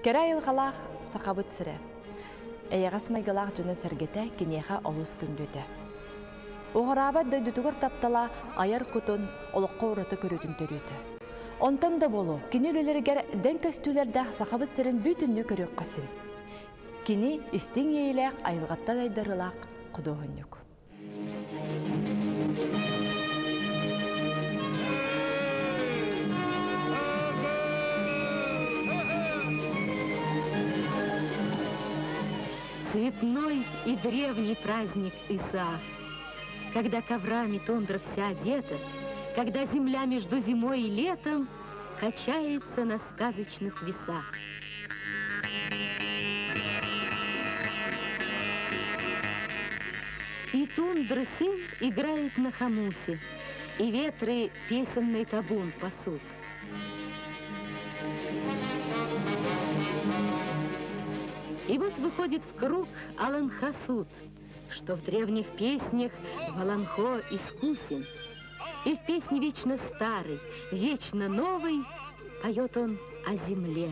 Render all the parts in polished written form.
Кэрэ айылҕалаах Сахабыт сирэ. Эйэҕэс майгылаах дьоно-сэргэтэ киниэхэ олус күндүтэ. Уҕараабат дойдутугар таптала айар кутун, олоххо ураты көрүүтүн төрүөтэ. Онтон да буолуо, кини үлэлэригэр дэҥ көстүүлэрдээх Сахабыт сирин бүтүннүү көрүөххэ син. Кини истиҥ иэйиилээх айылҕаттан айдарыылаах худуоһунньук. Цветной и древний праздник Исаах, когда коврами тундра вся одета, когда земля между зимой и летом качается на сказочных весах. И тундры сын играет на хамусе, и ветры песенный табун пасут. И вот выходит в круг Аланхасут, что в древних песнях Валанхо искусен. И в песне вечно старой, вечно новой поет он о земле,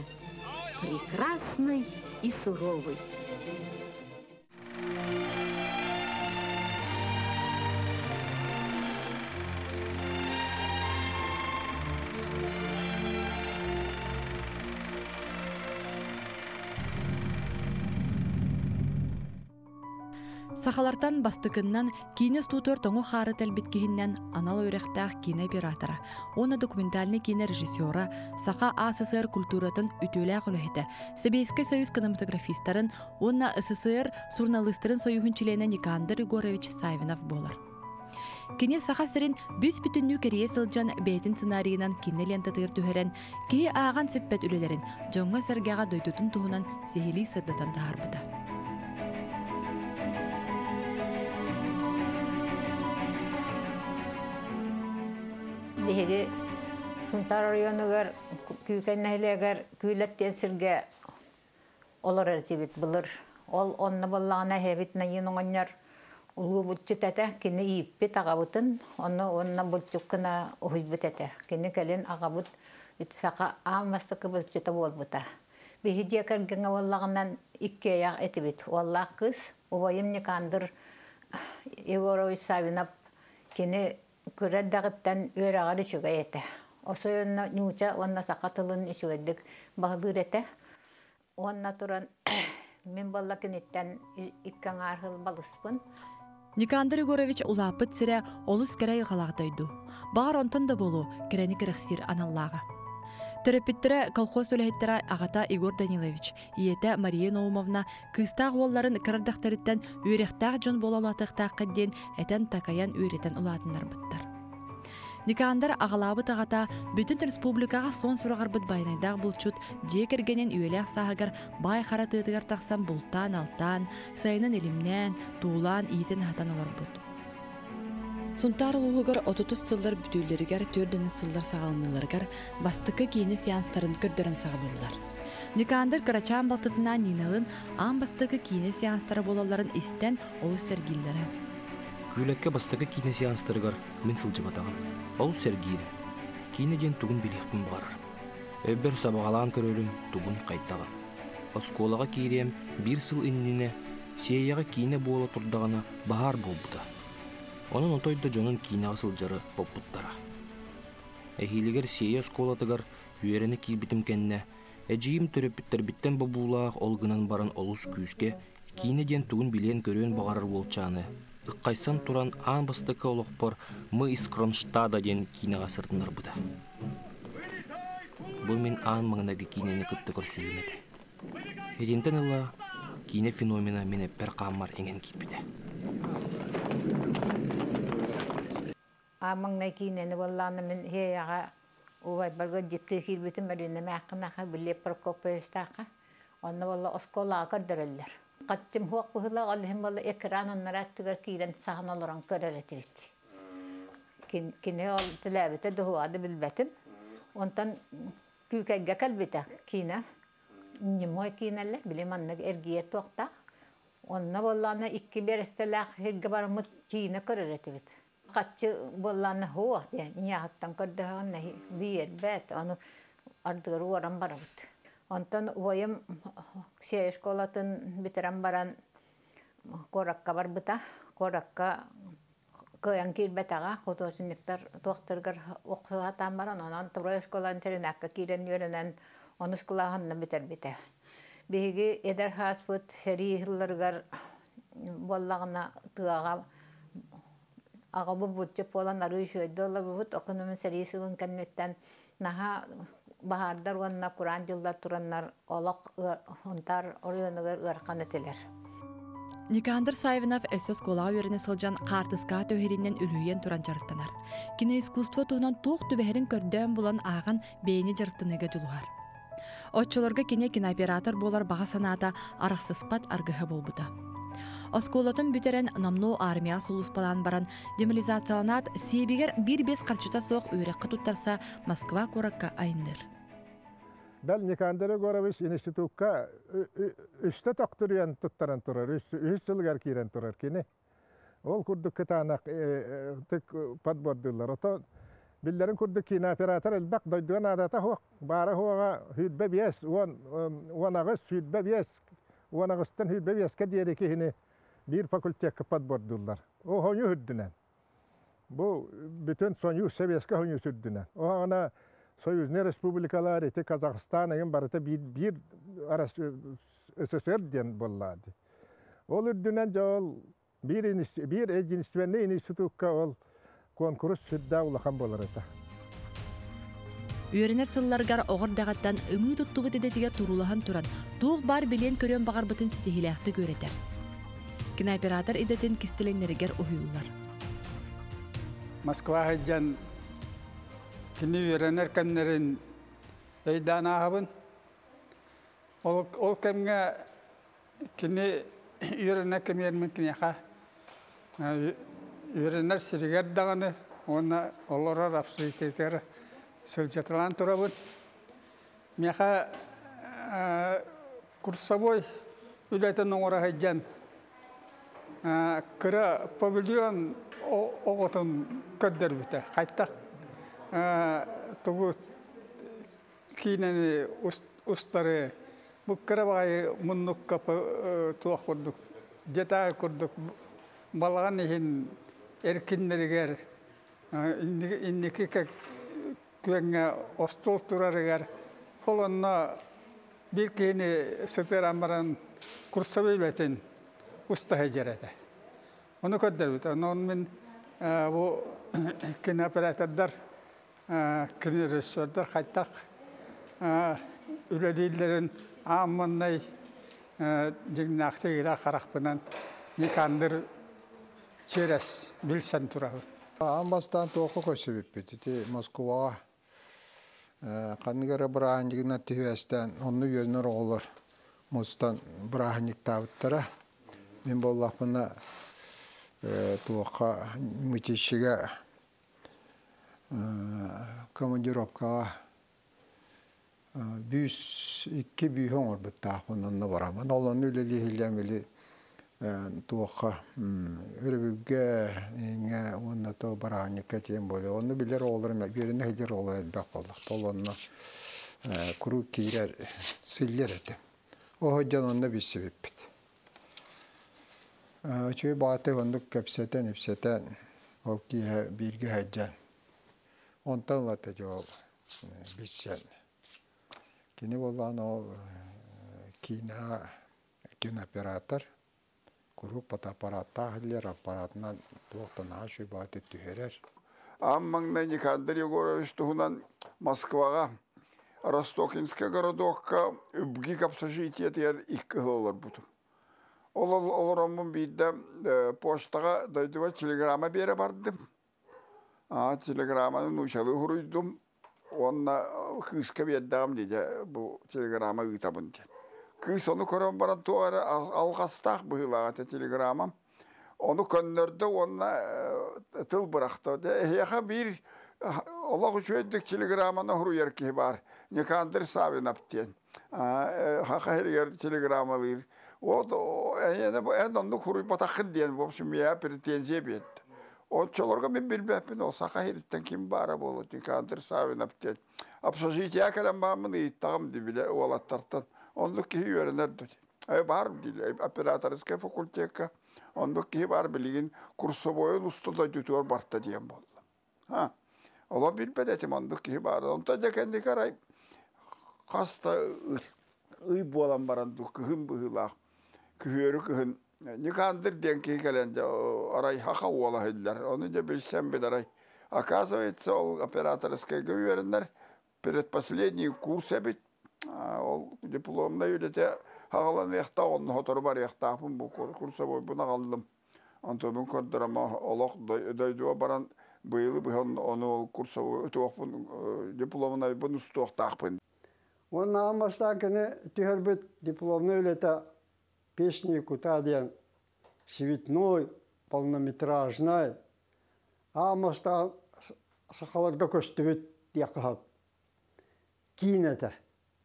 прекрасной и суровой. Сахалартан бастыкыннан киинэ устуутугар тоҥу хаары тэлбит киһиннэн анал үөрэхтээх киинэ оператора уонна документальнай киинэ режиссера, Саха АССР культуратын үтүөлээх үлэһитэ, Сэбиэскэй Союз кинематографистарын уонна СССР суруналыыстарын союһун чилиэнэ Никандр Егорович Савинов буолар. Кини Саха сирин бүүс-бүтүннүү кэрийэ сылдьан бэйэтин сценарийынан киинэ лентатыгар түһэрэн, киһи ааҕан сиппэт үлэлэрин дьоҥҥо-сэргэҕэ дойдутун туһунан сиһилии сырдатан таһаарбыта. Биһиги Сунтаар оройуонугар Күүкэй нэһилиэгэр Күүлэт диэн сиргэ олорор этибит былыр. Ол онно буоллаҕына эһэбит Найыын оҕонньор улуу булчут этэ. Кини ииппит аҕабытын, онно уонна булчуккына уһуйбут этэ. Кини кэлин аҕабыт саха аан бастакы булчута буолбута. Биһи дьиэ кэргэҥҥэ буоллаҕынан иккиэйэх этибит. Уоллаах кыыс, убайым Никандр Егорович Савинов кини кыра эрдэҕиттэн үөрэҕэр үчүгэй этэ. Осойонно ньууча уонна саха тылын үчүгэйдик баһылыыр этэ. Уонна туран мин буолла киниттэн икки аҥаар сыл балыспын. Никандр Егорович улааппыт сирэ олус кэрэ айылҕалаах дойду. Баҕар онтон да буолуо, кэрэни кэрэхсиир аналлааҕа. Төрөппүттэрэ колхоз үлэһиттэрэ аҕата Егор Данилович, ийэтэ Мария Наумовна кыыстаах уолларын кыра эрдэхтэриттэн үөрэхтээх дьон буола улаатыахтааххыт диэн этэн-такайан үөрэтэн улаатыннарбыттар. Никандр аҕалаабыт аҕата бүтүн республикаҕа суон сураҕырбыт байанайдаах булчут дьиэ кэргэнин үйэлээх сааһыгар баай хара тыатыгар тахсан бултаан-алтаан, сайынын илимнээн, туулаан, иитэн-аһатан олорбут. Сунтаар улууһугар отутус сыллар бүтүүлэригэр түөрдэнэ сыллар саҕаланыыларыгар бастакы киинэ сеанстарын көрдөрөн саҕалыыллар. Никандр кырачаан балтытынаан Ниналын аан бастакы киинэ сеанстара буолалларын истэн олус сэргииллэрэ. Күүлэккэ бастакы киинэ сеанстарыгар мин сылдьыбатаҕым. Олус сэргиирим. Киинэ диэн тугун билиэхпин баҕарарым. Өйбөр сабаҕалаан көрөрүм тугун хайдаҕын. Оскуолаҕа киириэм биир сыл иннинэ Сиэйэҕэ киинэ буола турдаҕына баһаар буолбута. Онон отой да дьонун киинэҕэ сылдьары боппуттара. Эһиилигэр Сиэйэ оскуолатыгар үөрэнэ киирбитим кэннэ, эдьиийим төрөппүттэрбиттэн бобуулаах ол гынан баран олус күүскэ киинэ диэн тугун билиэн-көрүөн баҕарар уолчааны ыккайсан туран аан бастакы олохпор «Мы из Кронштадта» диэн киинэҕэ сырытыннарбыта. Бу мин аан маҥнайгы киинэни кытта көрсүһүүм этэ. Итинтэн ыла киинэ феномена мин эппэр-хааммар иҥэн киирбитэ. Аан маҥнай киинэни буоллаҕына мин Иэйэҕэ убайбарга дьиттыы киирбитим Өрүүнэ Мээххинэхэ Глеб Прокопьевичтаахха. Онно буолла оскуолаҕа көрдөрөллөр. Хаччым суох быһыылаах, ол иһин буолла экран аннараа өттүгэр киирэн саһан олорон көрөр этибит. Кини ол төлөөбүтэ дуһуга да билбэтим. Онтон Күүкэйгэ кэлбитэ киинэ. Немой киинэлэр, били маннык эргийэр туохтаах. Онно буоллаҕына икки биэрэстэлээх сиргэ бараммыт киинэ көрөр этибит. Хаччы буоллаҕына һуох диэн ийэҕиттэн көрдөһөҕүн биэрбэт, ону ардыгар уоран барабыт. Онтон убайым сиэ школатын бүтэрэн баран куоракка барбыта. Куоракка кыайан киирбэтэҕэ, художниктар туохтарыгар охсуһатаан баран, онон Трой школа интернакка киирэн үөрэнэн онус кылааһын бүтэрбитэ. Биһиги эдэр сааспыт сэрии сылларыгар буоллаҕына тыаҕа аҕабыт булчут буолан арыы үчүгэйдик олорбуппут. Окунумун сэрии сылын кэнниттэн наһаа баһаардар уонна кураан дьыллар тураннар олох Сунтаар оройуонугар ыарахан этилэр. Никандр Саввинов өссө оскуолаҕа үөрэнэ сылдьан хаартыскаҕа түһэриинэн үлүһүйэн туран дьарыктанар. Кини искусство туһунан туох түбэһэрин көрдөөн булан ааҕан бэйэни дьарыктаныыга дьулуһар. Оччолорго кини кинооператор буолар баҕа санаата арахсыспат аргыһа буолбута. Оскуолатын бүтэрэн номнуо армияҕа сулууспалаан баран демобилизацияланаат сиэбигэр биир-биэс харчыта суох үөрэххэ туттарса Москва куоракка айанныыр. Бэл Никандр Егорович институкка үстэ төхтүрүйэн туттаран турар, үһүс сылыгар киирэн турар кини. Ол курдук кытаанах подбордууллар. Ото биллэрин курдук кинооператор элбэх дойдуга наадата суох, баара суоҕа 25, 10, 18, 25, 18-тан 25-ке диэри киһини биир факультекка подбордууллар. Оһоню үрдүнэн. Бу бүтүн Союз, Советскай Союз үрдүнэн. Оһаҕына союзный республикалар, ити Казахстан эҥин барыта биир, биир СССР диэн буоллаа дии. Ол үрдүнэн дьэ ол биир, биир единственный институкка ол куонкурус сүрдээх улахан буолар этэ. Үөрэнэр сылларыгар оҕо эрдэҕиттэн ымыы туттубут идэтигэр туруулаһан туран, туох баар билиэн-көрүөн баҕарбытын ситиһиилээхтик үөрэтэр. Кинооператор идэтин кистэлэҥнэригэр уһуйуллар. Москва сылдьан кини үөрэнэр кэмнэрин өйдөөн ааһабын. Ол, ол кэмҥэ кини үөрэнэр кэмигэр мин киниэхэ үөрэнэр сиригэр даҕаны уонна олорор общежитиетыгар сылдьыталаан турабын. Миэхэ курсовой үлэтин оҥоро сылдьан кыра павильон оҕотун көрдөрбүтэ. Хайтах тугу киинэни устары бу кыра баҕайы муннукка туох курдук деталь курдук балаҕан иһин эркиннэригэр инники күөҥҥэ остуол турарыгар ол онно биир киһини сытыаран баран курсовой үлэтин уста сылдьар этэ. Ону көрдөрбүт. Онон мин бу кинооператордар Кини режиссердар хайдах үлэлииллэрин аан маҥнай дьиҥнээхтик илэ харахпынан Никандр Черес билсэн турабын. Аан бастаан туохха көрсүбүппүт ити Москваҕа ханнык эрэ бырааһынньыгынан түһүөстээн онно үөрэнэр оҕолор мустан бырааһынньыктаабыттара. Мин буоллахпына туохха Мытищига командировкаҕа бүүс икки бүүһү оҥорбуттаахпын онно бараммын ол онно үлэлииһиллээн били туохха өрөбүлгэ иҥэ уонна то бырааһынньыкка тиийэн буолуо онно билэр оҕолорум үөрэнэ сылдьар оҕолор элбэх буоллахта ол онно куруук киирэр силлэр этим ол сылдьан онно билсибиппит Үчүгэй баҕатык оннук кэпсэтэн-ипсэтэн, ол киэһэ бииргэ сылдьан, онтон ылата дьэ ол билсэн. Кини буоллаҕына ол киинэҕэ кинооператор, куруук фотоаппараттаах иһиллэр, аппаратынан туох да наһаа үчүгэй баҕатык түһэрэр. Аан маҥнай Никандр Егорович туһунан Москваҕа Ростокинскай городокка ҮБГИК общежитиетигэр икки сыл олорбутум. Ол олороммун биирдэ почтаҕа дойдубар телеграмма биэрэ бардым. Телеграмманы нуучалыы суруйдум уонна кыыска биэрдэҕим дии бу телеграмма ыытабын диэн. Кыыс ону көрөн баран туох эрэ алҕастаах быһыылаах этэ телеграммам. Ону көннөрдө уонна тыл бырахта. Эһиэхэ биир олох үчүгэйдик телеграмманы суруйар киһи баар. Никандр Савинов диэн. Хаха иһигэр телеграммалыыр. Вот эйиэнэ бу эн оннук суруйбатаххын диэн в общем я претензия биэрдэ. Оччолорго мин билбэппин ол саха иһириттэн ким баара буолуо Никандр Савинов диэн. Общежитие кэлэн бааммын ыйыттаҕым дии бile уолаттартан. Оннук киһи үөрэнэр дуу. Баар дииллэр операторскай факультекка. Оннук киһи баар билигин курсовойун усту дойдутугар барта диэн буолла. Ха. Олор билбэт этим оннук киһи баар. Онтон дьэ кэнники арай хас да ый буолан баран дуу кыһын быһыылаах күһүөрү кыһын Никандр диэн киһи кэлэн дьэ арай хаха уола иһиллэр. Ону дьэ билсэн бит арай. Оказывается, ол операторскайга үөрэнэр предпоследний курс эбит. Ол дипломнай үлэтэ аҕаланыахтаах, онно сотору барыахтаахпын бу курсовойбун аҕаллым. Онтубун көрдөрөмө олох дойдуга баран быйылы быһа ону ол курсовой туохпун дипломнайбын устуохтаахпын. Уонна аан бастаан кини түһэрбит дипломнай үлэтэ «Песни Якута» диэн цветной, полнометражнай, аан бастаан сахаларга көстүбүт диэххэ сөп киин этэ.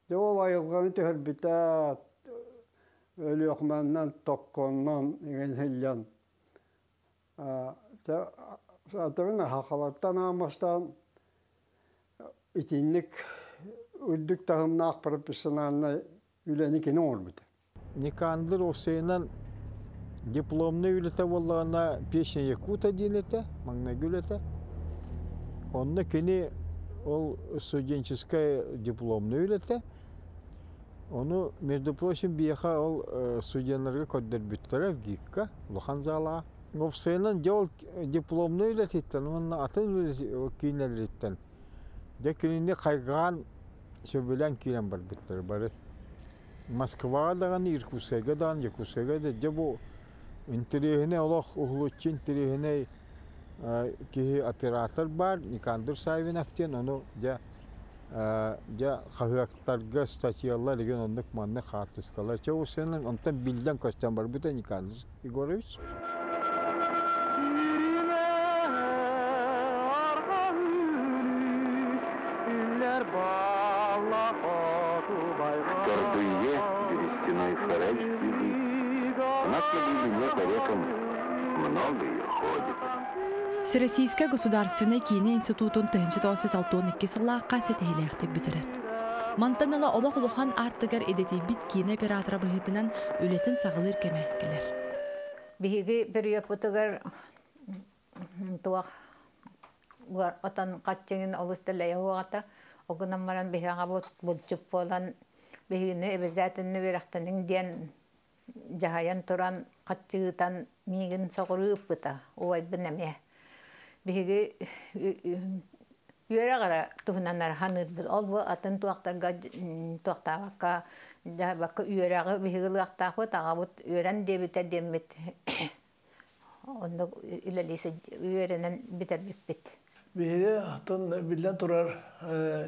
Дьэ ол айылҕаны түһэрбитэ Өлүөхүмэннэн, Токконнон иҥэн иһиллэн Атырын сахалартан аан бастаан итинник үрдүк таһымнаах профессиональнай үлэни кини оҥорбута. Никандр Овсейынан дипломнай үлэтэ буоллаҕына «Песня Якута» диэн этэ, маҥнайгы үлэтэ. Онно кини ол студенческай дипломнай үлэтэ. Ону, между прочим, биһиэхэ ол студеннарга көрдөрбүттэрэ ВГИКка, улахан залаҕа. Уопсайынан дьэ ол дипломнай үлэтиттэн уонна атын киинэлэриттэн дьэ кинини хайҕаан сөбүлээн киирэн барбыттар бары. Москваҕа даҕаны, Иркутскайга даҕаны, Якутскайга да дьэ бу интэриэһинэй олох уһулуччу интэриэһинэй киһи оператор баар Никандр Савинов диэн ону дьэ дьэ хаһыаттарга статьялар игин оннук маннык хаартыскалар чэ усенан онтон биллэн көстөн барбыта Никандр Егорович. Тордуе берестяной форель следит, У нас на глубине по рекам много ее ходит. Всероссийскай государственнай киинэ институтун 1962 сыллаахха ситиһилээхтик бүтэрэр. Мантан ыла олох улахан аартыгар идэтийбит киинэ оператора быһыытынан үлэтин саҕалыыр кэмэ кэлэр. Биһиги периодпутугар туох отон хаччыгын олус дэлэйэ уоҕата огунан баран биһиэхэ булчут буолан биһигини обязательно үөрэхтэниҥ диэн дьаһайан туран хаччыытан миигин соҕуруу ыппыта убайбын эмиэ биһиги үөрэх эрэ туһунан эрэ саныырбыт ол бу атын туохтарга туохтаабакка дьаһайбакка үөрэҕи биһиги ылыахтаахпыт аҕабыт үөрэн диэбитэ диэммит оннук үлэлии үөрэнэн бүтэрбиппит. Биһиги оттон биллэн турар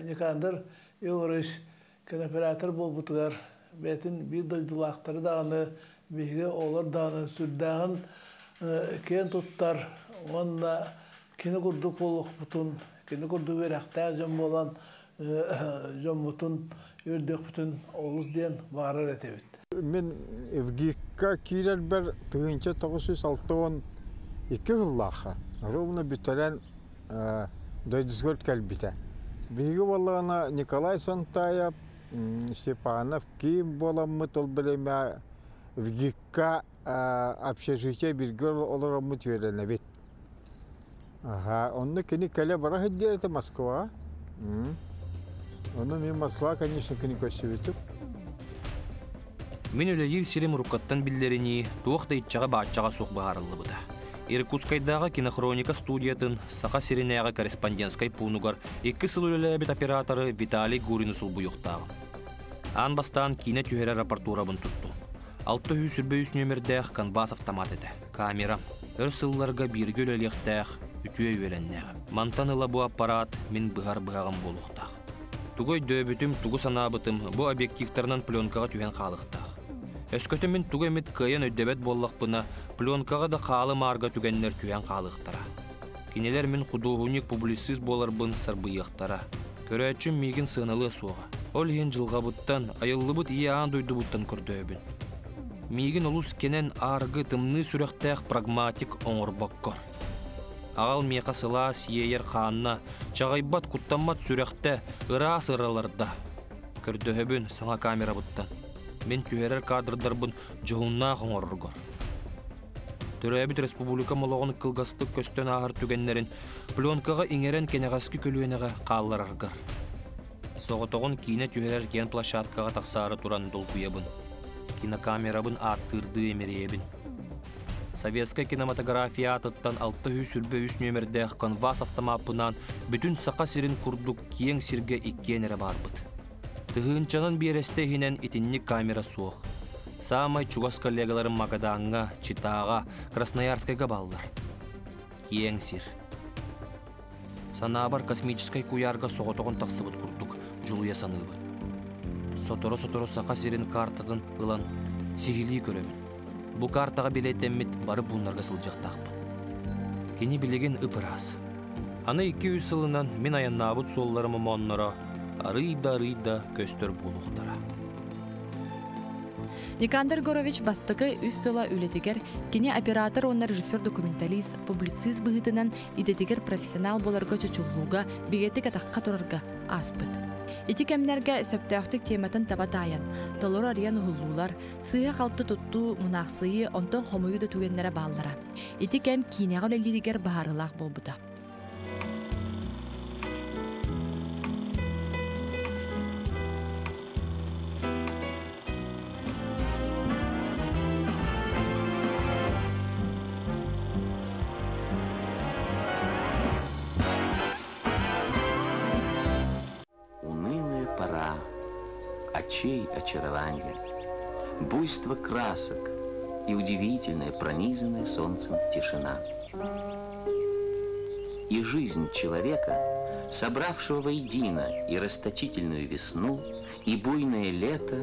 Никандр Егорович кинооператор буолбутугар бэйэтин биир дойдулаахтары даҕаны, биһиги оҕолор даҕаны сүрдээҕин киэн туттар уонна кини курдук буолуохпутун, кини курдук үөрэхтээх дьон буолан дьоммутун үөрдүөхпүтүн олус диэн баҕарар этибит. Мин ВГИКка киирэрбэр 1962 сыллаахха ровно бүтэрэн дойдутугар кэлбитэ. Биһиги буоллаҕына Николай Сантаев, Степанов киин буоламмыт ол бириэмэ ВГИКка общежитие бииргэ олороммут үөрэнэбит. Аха, онно кини кэлэ бара сылдьар этэ Москваҕа. Онно мин Москва, конечно, кини көрсүбүтүм. Мин үлэлиир сирим уруккаттан биллэринии, туох да иччэҕэ-бааччаҕа суох быһаарыллыбыта. Иркутскайдааҕы кинохроника студиятын Саха сиринээҕи корреспондентскай пуунугар икки сыл үлэлээбит операторы Виталий Гурины солбуйуохтааҕым. Аан бастаан киинэ түһэрэр аппаратурабын туттум. 623 нүөмэрдээх конбас автомат этэ. Камера. Өр сылларга бииргэ үлэлиэхтээх, үтүө үөлэннээх. Мантан ыла бу аппарат мин быһар быһаҕым буолуохтаах. Тугу өйдөөбүтүм, тугу санаабытым бу объективтарынан пленкаҕа түһэн хаалыахтаах. Өскөтө мин тугу эмит кыайан өйдөбөт буоллахпына, пленкаҕа да хаалы-маарга түгэннэр түһэн хаалыахтара. Кинилэр мин худуоһунньук-публицист буоларбын сарбыйыахтара. Көрөөччүм миигин сыаналыа суоҕа. Ол иһин дьылҕабыттан, айыллыбыт ийэ аан дойдубуттан көрдөөбүн. Миигин олус кэнэн ааргы тымныы сүрэхтээх прагматик оҥорбоккор. Аҕал миэхэ сылаас иэйэр хаанна, чаҕыйбат куттаммат сүрэхтэ, ыраас ыраларда. Көрдөһөбүн саҥа камерабыттан. Мин түһэрэр кадрдарбын дьоһуннаах оҥороргор. Төрөөбүт республикам олоҕун кылгастык көстөн ааһар түгэннэрин пленкаҕа иҥэрэн кэнэҕэски көлүөнэҕэ хааллараргар. Соҕотоҕун киинэ түһэрэр киэн площадкаҕа тахсаары туран долгуйабын. Кинокамерабын ааттыырдыы эмирэйэбин. Советскай кинематография аатыттан 623 нүөмэрдээх конвас автомаппынаан бүтүн Саха сирин курдук киэҥ сиргэ иккиэн эрэ баарбыт. Тыһыынчанан биэрэстэ иһинэн итинник камера суох. Саамай чугас коллегаларым Магадаҥҥа, Читаҕа, Красноярскайга бааллар. Киэҥ сир. Санаабар космическай куйаарга соҕотоҕун тахсыбыт курдук дьулуйа саныыбын. Сотору-сотору Саха сирин картатын ылан сиһилии көрөбүн. Бу картаҕа билиэттэммит бары пууннарга сылдьыахтаахпын. Кини билигин ып-ыраас. Аны 2-3 сылынан мин айаннаабыт суолларым омоонноро арыый да арыый да көстөр буолуохтара. Никандр Егорович бастакы үс сыла үлэтигэр кини оператор уонна режиссер-документалист, публицист быһыытынан идэтигэр профессионал буоларга чочуллууга, бигэтик атахха турарга ааспыт. Ити кэмнэргэ сөптөөхтүк тематын таба таайан, толору арыйан уһуллуулар, сыыһа-халты туттуу, мунаахсыйыы, онтон хомуйуу да түгэннэрэ бааллара. Ити кэм киинэҕэ үлэлииригэр быһаарыылаах буолбута. Унылая пора, очей очарование, буйство красок и удивительная, пронизанная солнцем тишина. И жизнь человека, собравшего воедино и расточительную весну, и буйное лето,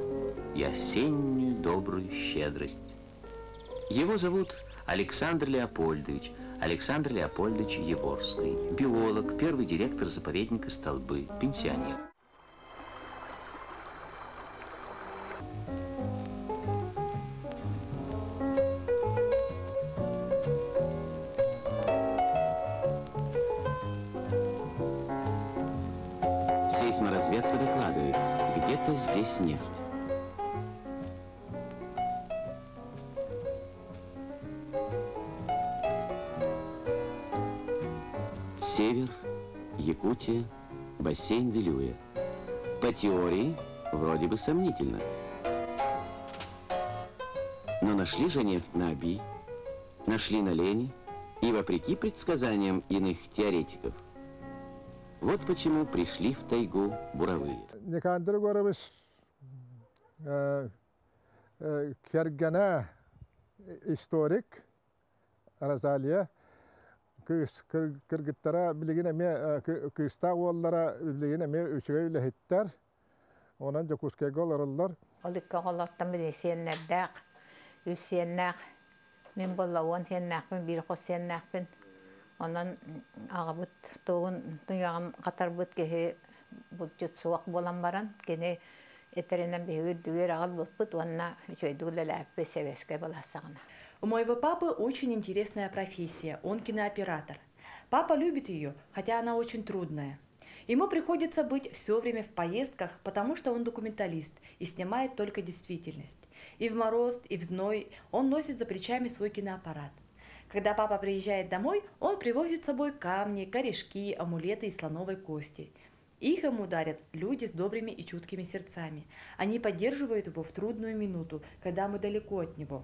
и осеннюю добрую щедрость. Его зовут Александр Леопольдович, Александр Леопольдович Еворский, биолог, первый директор заповедника «Столбы», пенсионер. Сейсморазведка докладывает, где-то здесь нефть. Север, Якутия, бассейн Вилюя. По теории, вроде бы сомнительно. Но нашли же нефть на Оби, нашли на Лене и вопреки предсказаниям иных теоретиков. Вот почему пришли в тайгу буровые. Никандр Егорович кэргэнэ историк Розалия кыыс кыргыттара билигин эмиэ кыыстаах уоллара билигин эмиэ үчүгэй үлэһиттэр. Онон Дьокуускайга олороллор. Ол икки оҕолортон били сиэннэрдээх, үс сиэннээх, мин буолла уон сиэннээхпин, биир хос сиэннээхпин. Онон аҕабыт тугун туйаҕын хатарбыт киһи булчут суох буолан баран, кини этэринэн биһиги үрдүгэр аҕалбыппыт уонна үчүгэйдик үлэлээппит сэбиэскэй былассаҕына. У моего папы очень интересная профессия, он кинооператор. Папа любит ее, хотя она очень трудная. Ему приходится быть все время в поездках, потому что он документалист и снимает только действительность. И в мороз, и в зной он носит за плечами свой киноаппарат. Когда папа приезжает домой, он привозит с собой камни, корешки, амулеты из слоновой кости. Их ему дарят люди с добрыми и чуткими сердцами. Они поддерживают его в трудную минуту, когда мы далеко от него.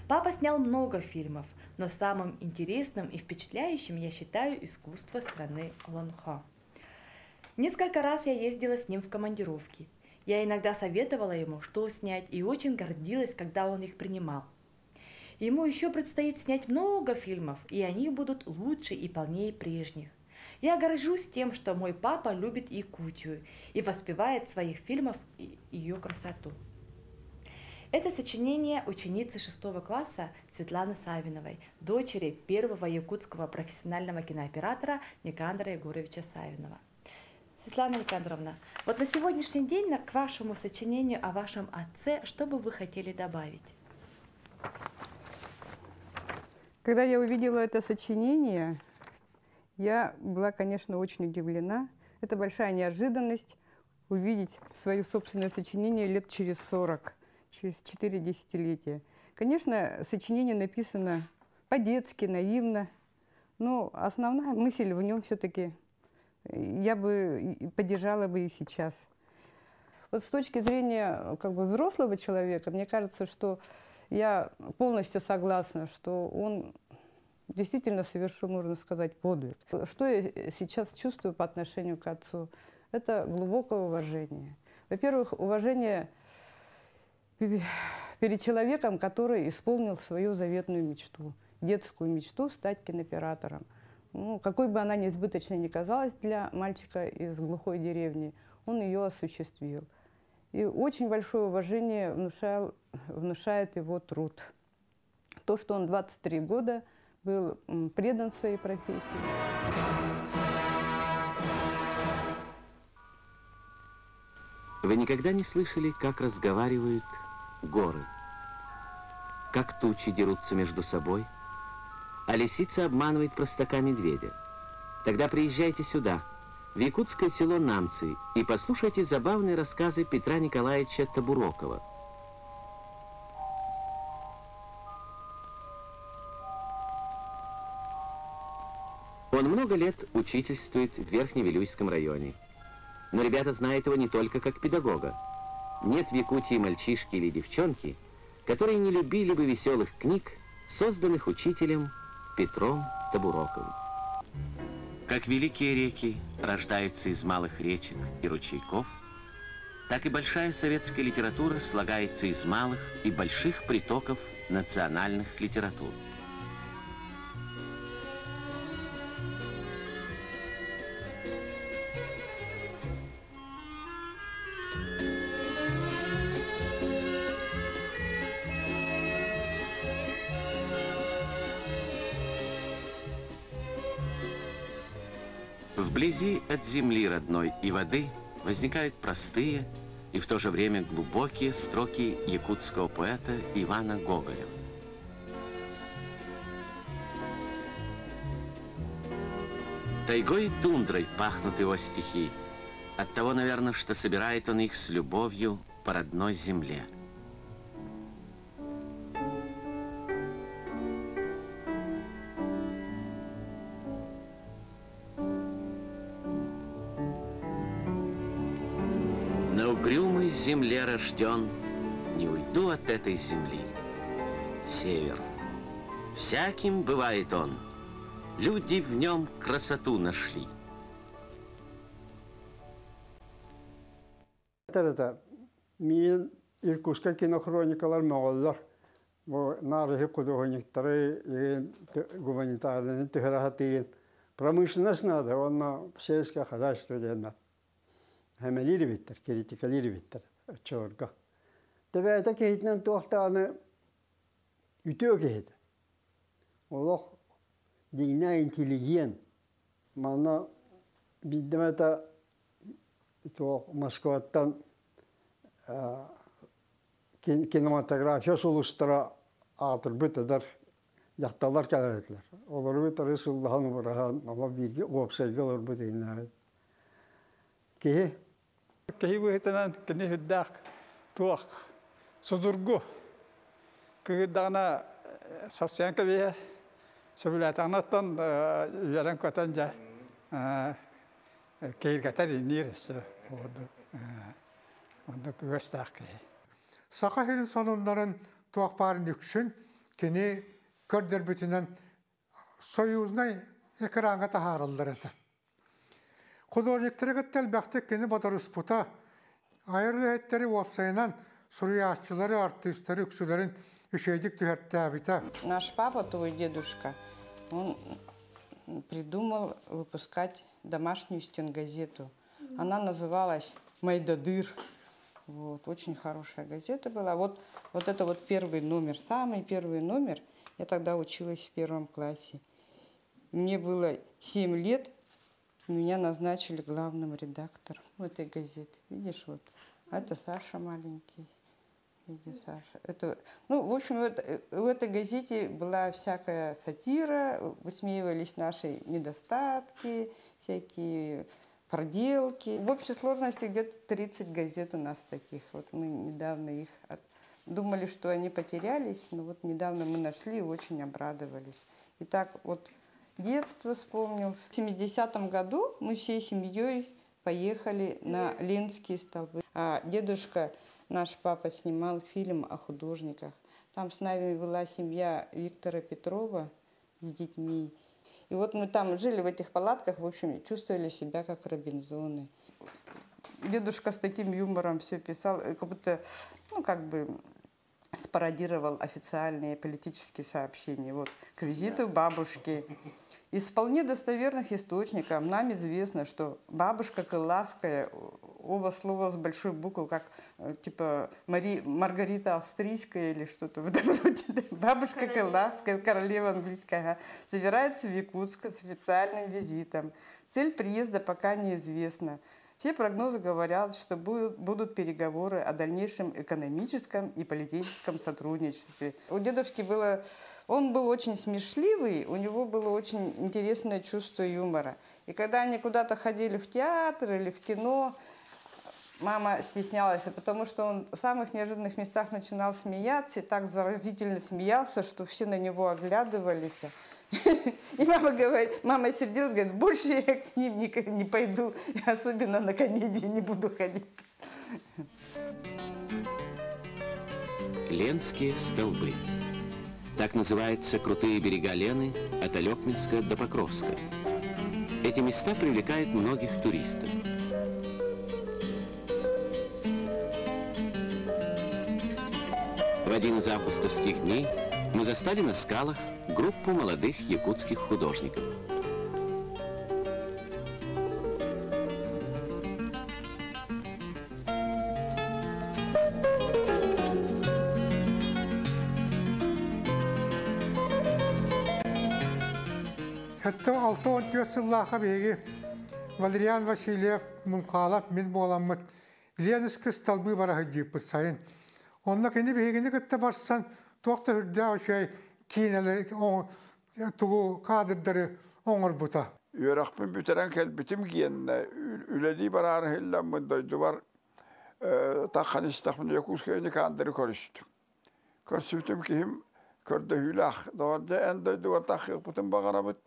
Папа снял много фильмов, но самым интересным и впечатляющим я считаю искусство страны Олонхо. Несколько раз я ездила с ним в командировки. Я иногда советовала ему, что снять, и очень гордилась, когда он их принимал. Ему еще предстоит снять много фильмов, и они будут лучше и полнее прежних. Я горжусь тем, что мой папа любит Якутию и воспевает в своих фильмах ее красоту. Это сочинение ученицы шестого класса Светланы Савиновой, дочери первого якутского профессионального кинооператора Никандра Егоровича Савинова. Светлана Никандровна, вот на сегодняшний день к вашему сочинению о вашем отце, что бы вы хотели добавить? Когда я увидела это сочинение, я была, конечно, очень удивлена. Это большая неожиданность увидеть свое собственное сочинение лет через 40, через 4 десятилетия. Конечно, сочинение написано по-детски, наивно, но основная мысль в нем все-таки я бы поддержала бы и сейчас. Вот с точки зрения как бы взрослого человека, мне кажется, что я полностью согласна, что он действительно совершил, можно сказать, подвиг. Что я сейчас чувствую по отношению к отцу? Это глубокое уважение. Во-первых, уважение перед человеком, который исполнил свою заветную мечту, детскую мечту стать кинооператором. Ну, какой бы она ни избыточной ни казалась для мальчика из глухой деревни, он ее осуществил. И очень большое уважение внушает его труд. То, что он 23 года был предан своей профессии. Вы никогда не слышали, как разговаривают горы? Как тучи дерутся между собой, а лисица обманывает простака медведя? Тогда приезжайте сюда, в якутское село Намцы, и послушайте забавные рассказы Петра Николаевича Табурокова. Он много лет учительствует в Верхневилюйском районе. Но ребята знают его не только как педагога. Нет в Якутии мальчишки или девчонки, которые не любили бы веселых книг, созданных учителем Петром Табуроковым. Как великие реки рождаются из малых речек и ручейков, так и большая советская литература слагается из малых и больших притоков национальных литератур. Вблизи от земли родной и воды возникают простые и в то же время глубокие строки якутского поэта Ивана Гоголева. Тайгой и тундрой пахнут его стихи. Оттого, наверное, что собирает он их с любовью по родной земле. На угрюмой земле рожден, не уйду от этой земли. Север. Всяким бывает он. Люди в нем красоту нашли. Это мин Иркутская кинохроникалар мөҕөллөр. Бу нарыһы художниктары, гуманитарный түһэрахатыгын. Промышленность надо, онно сельское хозяйство диэн. Хэмэлиир биттер, критикалиир биттер оччолорго. Тэбээтэ киһитинэн туохтааны үтүө киһитэ. Олох дьиҥнээх интеллигент. Манна биирдэмэтэ туох Москваттан кинематография сулустара аатырбыт эдэр дьахталлар кэлэр этилэр. Олору кытары сыллаһан убараһан, ола бииргэ уопсайга олорбут иһиннээҕит. Киһи Киһи быһыытынан кини сүрдээх туох судургу кыырдаҕына сапсыйан кэбиһэ сөбүлээтэҕинэ оттон үөрэн-көтөн дьэ киһиргэтэр иҥниир өссө ордук оннук үгэстээх киһи. Саха сирин сонуннарын туох баарын үксүн кини көрдөрбүтүнэн союзнай экраҥҥа таһаараллар этэ. Художниктары кытта элбэхтик кини бодоруспута, айар үлэһиттэри уопсайынан суруйааччылары, артыыстары үксүлэрин үчүгэйдик түһэртээбитэ. Наш папа, твой дедушка, он придумал выпускать домашнюю стенгазету. Она называлась «Майдадыр». Вот, очень хорошая газета была. Вот, вот это вот первый номер, самый первый номер. Я тогда училась в первом классе. Мне было 7 лет, меня назначили главным редактором этой газеты. Видишь, вот, а это Саша маленький. Дядя Саша. Это, ну, в общем, вот, в этой газете была всякая сатира, высмеивались наши недостатки, всякие проделки. В общей сложности где-то 30 газет у нас таких. Вот мы недавно их думали, что они потерялись, но вот недавно мы нашли и очень обрадовались. И так вот детство вспомнил. В 70-м году мы всей семьей поехали на Ленские столбы. А дедушка, наш папа, снимал фильм о художниках. Там с нами была семья Виктора Петрова с детьми. И вот мы там жили в этих палатках, в общем, чувствовали себя как Робинзоны. Дедушка с таким юмором все писал, как будто, ну, как бы спародировал официальные политические сообщения. Вот, к визиту бабушки. Из вполне достоверных источников нам известно, что бабушка Кылаская, оба слова с большой буквы, как типа Маргарита Австрийская или что-то в этом роде. Бабушка Кылаская, королева английская, ага, собирается в Якутск с официальным визитом. Цель приезда пока неизвестна. Все прогнозы говорят, что будут переговоры о дальнейшем экономическом и политическом сотрудничестве. У дедушки было... Он был очень смешливый, у него было очень интересное чувство юмора. И когда они куда-то ходили в театр или в кино, мама стеснялась, потому что он в самых неожиданных местах начинал смеяться и так заразительно смеялся, что все на него оглядывались. И мама говорит, мама сердилась, говорит, больше я с ним не пойду, особенно на комедии не буду ходить. Ленские столбы. Так называются крутые берега Лены от Олекминска до Покровска. Эти места привлекают многих туристов. В один из августовских дней мы застали на скалах группу молодых якутских художников. Хәтта 6-14 сыллаха биһиги Валериан Васильев Мунхалап мин буоламмыт Ленинскэй столбы бара сылдьыппыт сайын. Онно кини биһигини кытта барсан туох да үрдээх үчүгэй киинэлэр тугу кадрдары оҥорбута. Үөрэхпин бүтэрэн кэлбитим гиэннэ үлэлии бараары иһиллэммин дойдубар таххан истэхпин Якутскай Никандры көрүстүм. Көрсүбүтүм киһим көрдөһүүлээх. Доҕордьо эн дойдугар таххыахпытын баҕарабыт.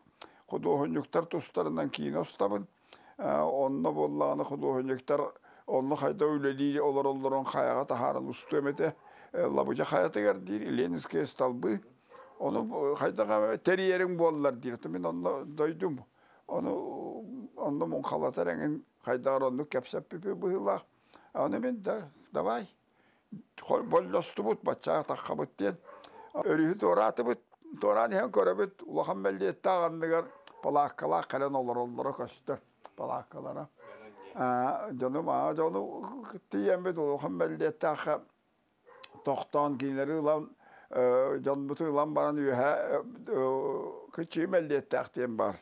Худуоһунньуктар тустарынан киинэ устабын. Онно буоллаҕына худуоһунньуктар онно хайда үлэлии олороллорун хайаҕа таһааран устуом этэ. Лабыдьа хайатыгар диир Ленинские столбы. Ону хайдаҕа тэрийэриҥ буоллар диир. Мин онно дойдум. Ону онно муҥхалатар эҥин хайдаҕар оннук кэпсэппипи быһыылаах. Аны мин да давай боллостубут баччаа таххабыт диэн. Өрүһү туораатыбыт. Туораан иһэн көрөбүт улахан мэллиэттээх анныгар палааккалаах кэлэн олороллоро көстөр палааккалара. Дьонум дьону тиийэммит улахан мэллиэттээххэ тохтоон кинилэри ылан дьонбуту ылан баран үөһэ кычыы мэллиэттээх диэн бар.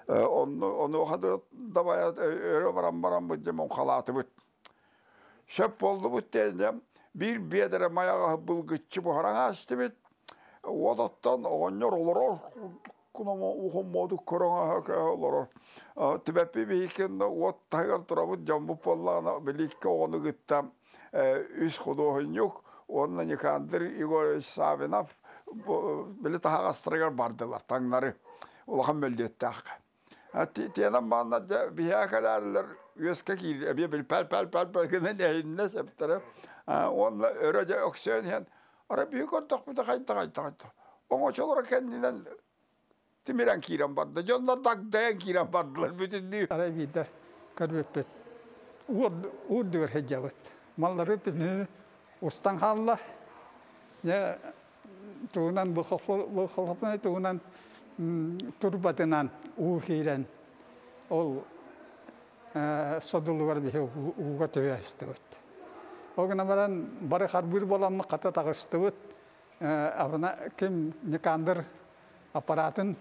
Онуоха дабайа өрө баран бараммыт дьэ муҥхалаатыбыт. Сөп буоллубут диэн биир биэдэрэ майаҕаһы былгыччы буһаран аастыбыт. Уот оттон оҕонньор олорор ухуммуодук көрөҥө олорор. Түбэппи биһикин уот таһыгар турабыт дьоммут буоллаҕына биликке оҕону кытта үс худуоһунньук уонна Никандр Егорович Савинов били таһаҕастарыгар бардылар таҥнары улахан мөллүөттээххэ. Тиэнэн баанна биһиэхэ кэлээрилэр үөскэ киир эбиэ били пәл пәл пәл пәл гынан эһиннэ септэрэ. Уонна өрө дьэ өксөөн иһэн ара биһи көрдөхпүтэ хайта хайта хайта. Оҥочолоро кэннинэн тимирэн киирэн барда. Дьоннор дагдайан киирэн бардылар бүтүннүү. Арай биирдэ көрбүппүт. Уурдугар сылдьабыт. Маллары бүтүннүү устан хаалла. Дьэ тугунан бу тугунан турбатынан уу киирэн ол содулугар биһи ууга төһө Ол гынан баран бары харбыыр буоламмыт хата таҕыстыбыт. Абына ким Никандр аппаратын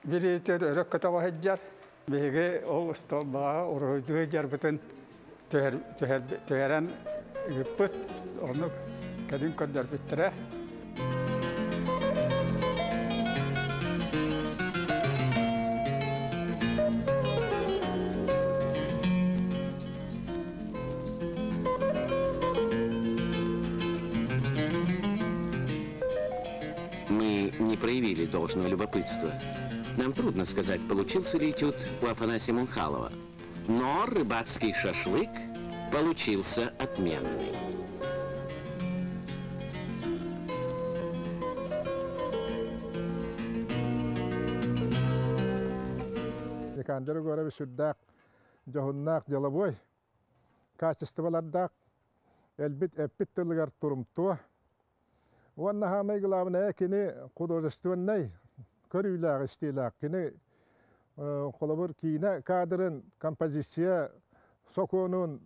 бириитер өрө көтөҕө сылдьар. Биһиги ол столбаҕа уруһуйдуу сылдьарбытын түһэрэн ыыппыт. Ону Кэлин көрдөрбүттэрэ. Мы не проявили должного любопытства. Нам трудно сказать, получился ли этюд у Афанасия Мунхалова. Но рыбацкий шашлык получился отменный. Никандр Егорович сүрдээх дьоһуннаах деловой качестволардаах элбит эппит тылыгар турумтуо. Уонна хаамай главное кини художественнай көрүүлээх истиилээх кини холобур киинэ кадрын композиция сокуонун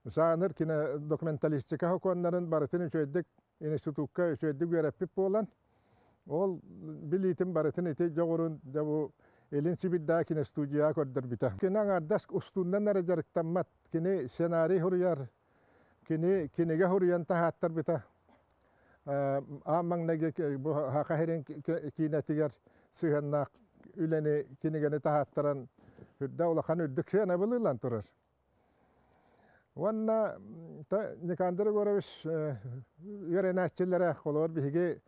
жанр кино документалистика сокуоннарын барытын үчүгэйдик институкка үчүгэйдик үөрэппит буолан ол билиитин барытын ити дьоҕурун дьэ бу Илин Сибирдээҕи киностудияҕа көрдөрбүтэ. Кини аҥаардас устууннан эрэ дьарыктаммат. Кини сценарий суруйар, кини кинигэ суруйан таһааттарбыта. Аан маҥнайгы бу Саха сирин киинэтигэр сыһыаннаах үлэни кинигэни таһааттаран үрдэ улахан үрдүк сыанабыл ылан турар. Уонна Никандр Егорович үөрэнээччилэрэ, холобур биһиги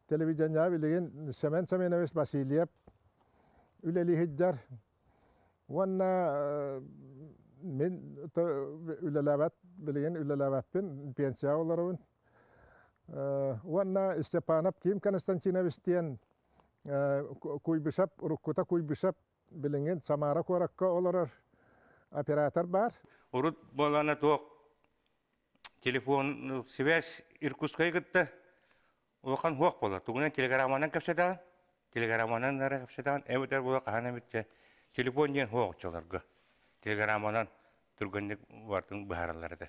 телевидениеҕа билигин Семен Семенович Васильев үлэлии сылдьар. Уонна мин үлэлээбэт, билигин үлэлээбэппин, пенсияҕа олоробун. Уонна Степанов Ким Константинович диэн Куйбышев, уруккута Куйбышев билигин Самара куоракка олорор оператор баар. Урут буолана туох телефон связь Иркутскайы кытта улахан хуох буолар. Тугунан телеграмманан кэпсэтэҕин, телеграмманан эрэ кэпсэтэҕин, эбэтэр буола хаһан эмит телефон диэн хуох оччолорго. Телеграмманан түргэнник бартын быһаараллар этэ.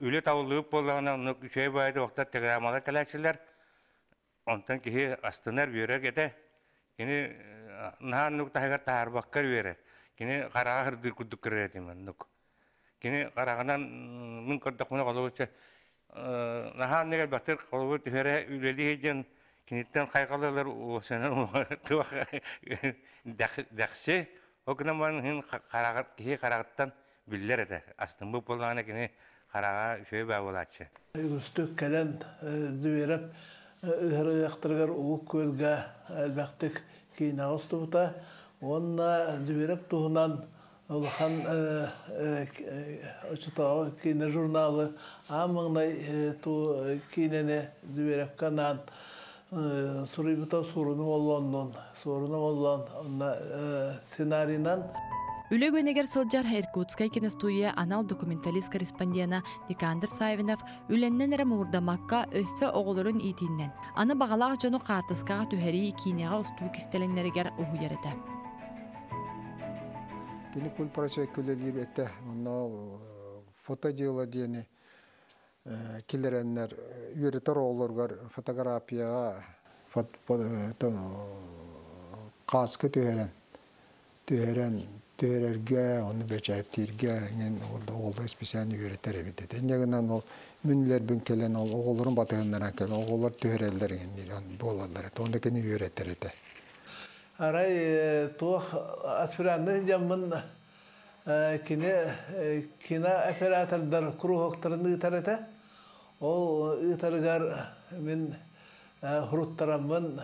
Үлэ табыллыбыт буоллаҕына, оннук үчүгэй баайда уохтар телеграммалар кэлээччилэр. Онтон киһи астынар, үөрэр этэ. Кини наһаа оннук таһыгар таһаарбакка үөрэр. Кини хараҕа сырдыыр курдук көрөр этим оннук. Кини хараҕынан мин көрдөхпүнэ холобур наһаа оннук элбэхтик холобур түһэрэ үлэлии сылдьан киниттэн хайҕалалар уосанан туох дэхси ол гынан баран хараҕа киһи хараҕыттан биллэр этэ. Астыммыт буоллаҕына кини хараҕа үчүгэй баа буолааччы. Үгүстүк кэлэн Зверев ыһырыахтарыгар Уһук Күөлгэ элбэхтик киинэҕэ устубута уонна Зверев туһунан улахан оччотооҕу киинэ журналы аан маҥнай киинэни Зверевкэ анаан суруйбута Суоруну Оллооннуун Суоруну Оллоон онно сценарийынан Үлэ күнүгэр сылдьар Иркутскай киностудия анал документалист корреспондена Никандр Савинов үлэннэн эрэ муҥурдаммакка өссө оҕолорун иитииннэн, аны баҕалаах дьону хаартыскаҕа түһэрии киинэҕэ устуу кистэлэҥнэригэр уһуйар этэ. Кини культпросвекка үлэлиир этэ. Онно фотодело диэни киллэрэннэр үөрэтэр оҕолоругар фотографияҕа кааска түһэрэн түһэрэн түһэрэргэ ону бэчээттииргэ эҥин оҕолор специально үөрэтэр эбит этэ. Инньэ гынан ол мүнүлэрбин кэлэн ол оҕолорун батыһыннаран кэлэн оҕолор түһэрэллэр эҥин буолаллар этэ. Онно кини үөрэтэр этэ. Арай туох аспиранныы сылдьаммын Кини кинооператордар куруһуоктарын ыытар этэ. Ол ыытарыгар мин суруттараммын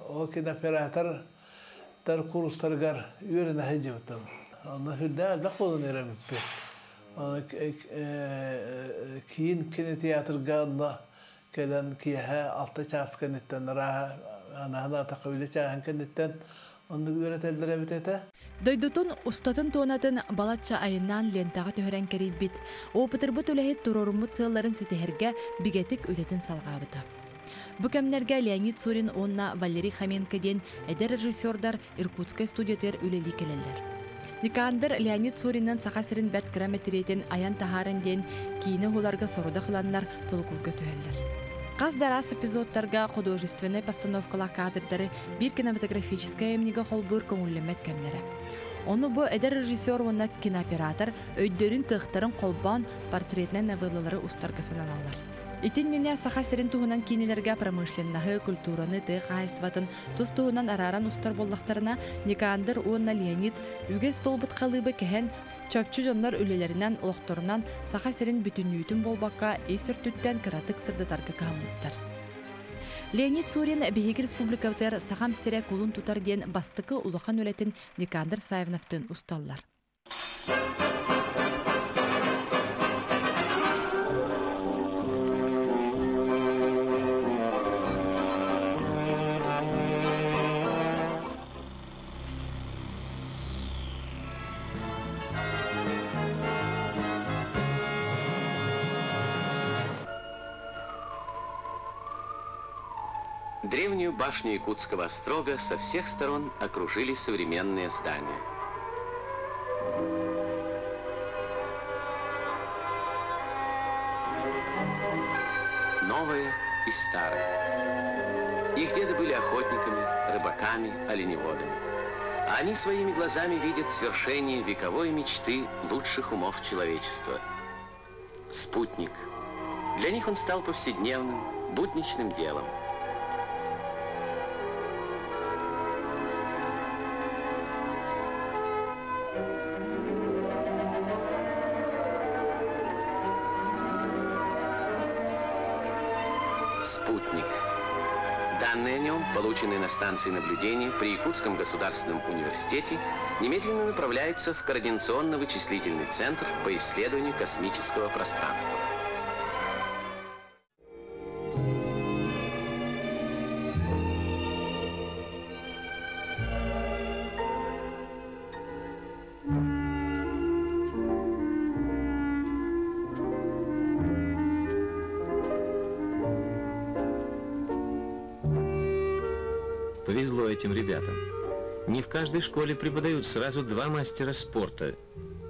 ол кинооператордар курстарыгар үөрэнэ сылдьыбытым. Онно сүрдээх элбэх буолан үөрэммиппит. Киин кинотеатрга онно кэлэн киэһэ алта чаас кэнниттэн арааһа анаһын атахха үлэ чааһын кэнниттэн оннук үөрэтэллэр эбит этэ. Дойдутун устатын туонатын балачча айаннаан лентаҕа түһэрэн кэрийбит, опытырбыт үлэһит туруоруммут сыалларын ситиһэргэ бигэтик үлэтин салҕаабыта. Бу кэмнэргэ Леонид Сурин уонна Валерий Хоменко диэн эдэр режиссердар Иркутскай студиятыгар үлэлии кэлэллэр. Никандр Леонид Суриннан Саха сирин бэрт кыра мэтириэтин айан таһааран диэн киинэ уһуларга сорудах ыланнар толкуйга түһэллэр. Хас да араас эпизодтарга художественнай постановкалаах кадрдары биир кинематографическай айымньыга холбуур көҥүллэммэт кэмнэрэ. Ону бу эдэр режиссер уонна кинооператор өйдөрүн кыахтарын холбоон портретнай новеллалары устарга сананаллар. Итиннинэ Саха сирин туһунан киинэлэргэ промышленноһы, культураны, тыа хаһаайыстыбатын тус туһунан арааран устар буоллахтарына, Никандр уонна Леонид үгэс буолбут халыыбы кэһэн, чопчу дьоннор үлэлэринэн, олохторунан Саха сирин бүтүннүүтүн буолбакка, ис өртүттэн кыратык сырдатарга кыһаммыттар. Леонид Сурин биһиги республикабытыгар Сахам сирэ кулун тутар диэн бастакы улахан үлэтин Никандр Савиновтыын усталлар. Древнюю башню Якутского острога со всех сторон окружили современные здания. Новое и старое. Их деды были охотниками, рыбаками, оленеводами. А они своими глазами видят свершение вековой мечты лучших умов человечества. Спутник. Для них он стал повседневным, будничным делом. Спутник. Данные о нем, полученные на станции наблюдения при Якутском государственном университете, немедленно направляются в координационно-вычислительный центр по исследованию космического пространства. Повезло этим ребятам. Не в каждой школе преподают сразу два мастера спорта.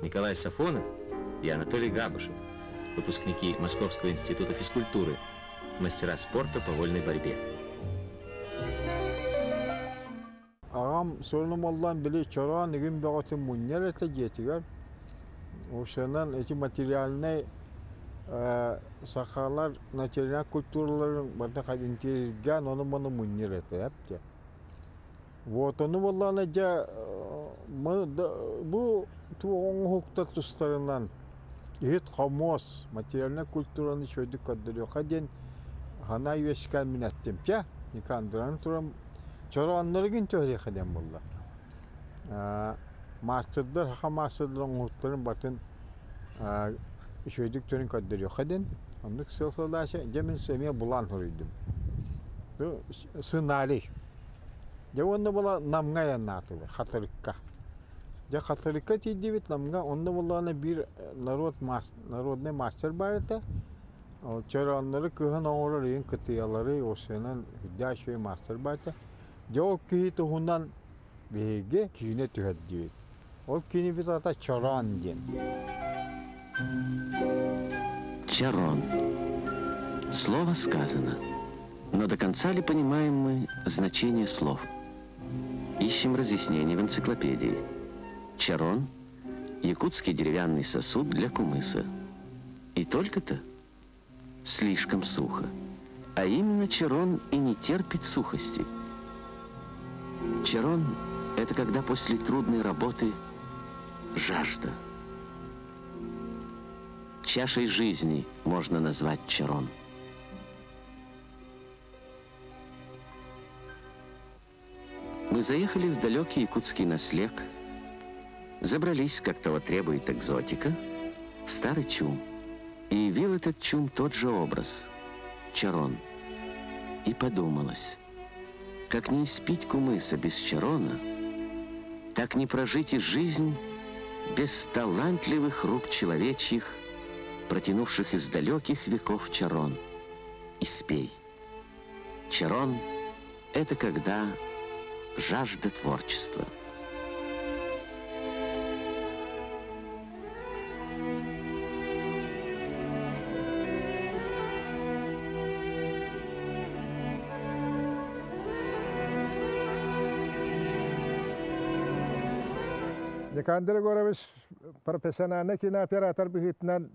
Николай Сафонов и Анатолий Габышев, выпускники Московского института физкультуры, мастера спорта по вольной борьбе. Аҕам сурунум оллон били чороон игин бөҕөтүн мунньар этэ дьиэтигэр. Ошонон эти материальнай сахалар национальнай культураларын барыта интириэргээн ону-маны мунньар этэ эпте. Вот ону буоллаҕына дьэ бу туох оҥоһуктар тустарынан иһит хомуос материальнай культураны үчүгэйдик көрдөрүөххэ диэн санаа үөскээн мин эттим. Чэ, Никандраны туран чороонноргун түһэриэххэ диэн буолла. Маастардар, саха маастардар оҥоһуктарын батын үчүгэйдик төрүн көрдөрүөххэ диэн. Оннук сыал сылдаача, дьэ мин эмиэ булаан суруйдум. Сценарий. Дьэ уонна була Намҥа айаннаатылар, Хатырыкка. Дьэ Хатырыкка тиийдибит Намҥа, онно буоллаҕына биир народ народный мастер баар этэ. Чорооннору кыһын оҥорор ийин кытыйалары осенан үрдээх үчүгэй мастер баар этэ. Дьэ ол киһи туһунан биһиги киинэ түһэрдибит. Ол киинэбит аата Чороон диэн. Чарон. Слово сказано. Но до конца ли понимаем мы значение слов? Ищем разъяснение в энциклопедии. Чарон – якутский деревянный сосуд для кумыса. И только-то слишком сухо. А именно чарон и не терпит сухости. Чарон – это когда после трудной работы жажда. Чашей жизни можно назвать чарон. Мы заехали в далекий якутский наслег, забрались, как того требует экзотика, в старый чум. И явил этот чум тот же образ – Чарон. И подумалось, как не испить кумыса без Чарона, так не прожить и жизнь без талантливых рук человечьих, протянувших из далеких веков Чарон. И спей. Чарон – это когда жажда творчества. Никандр Егорович профессиональный кинооператор быһыытынан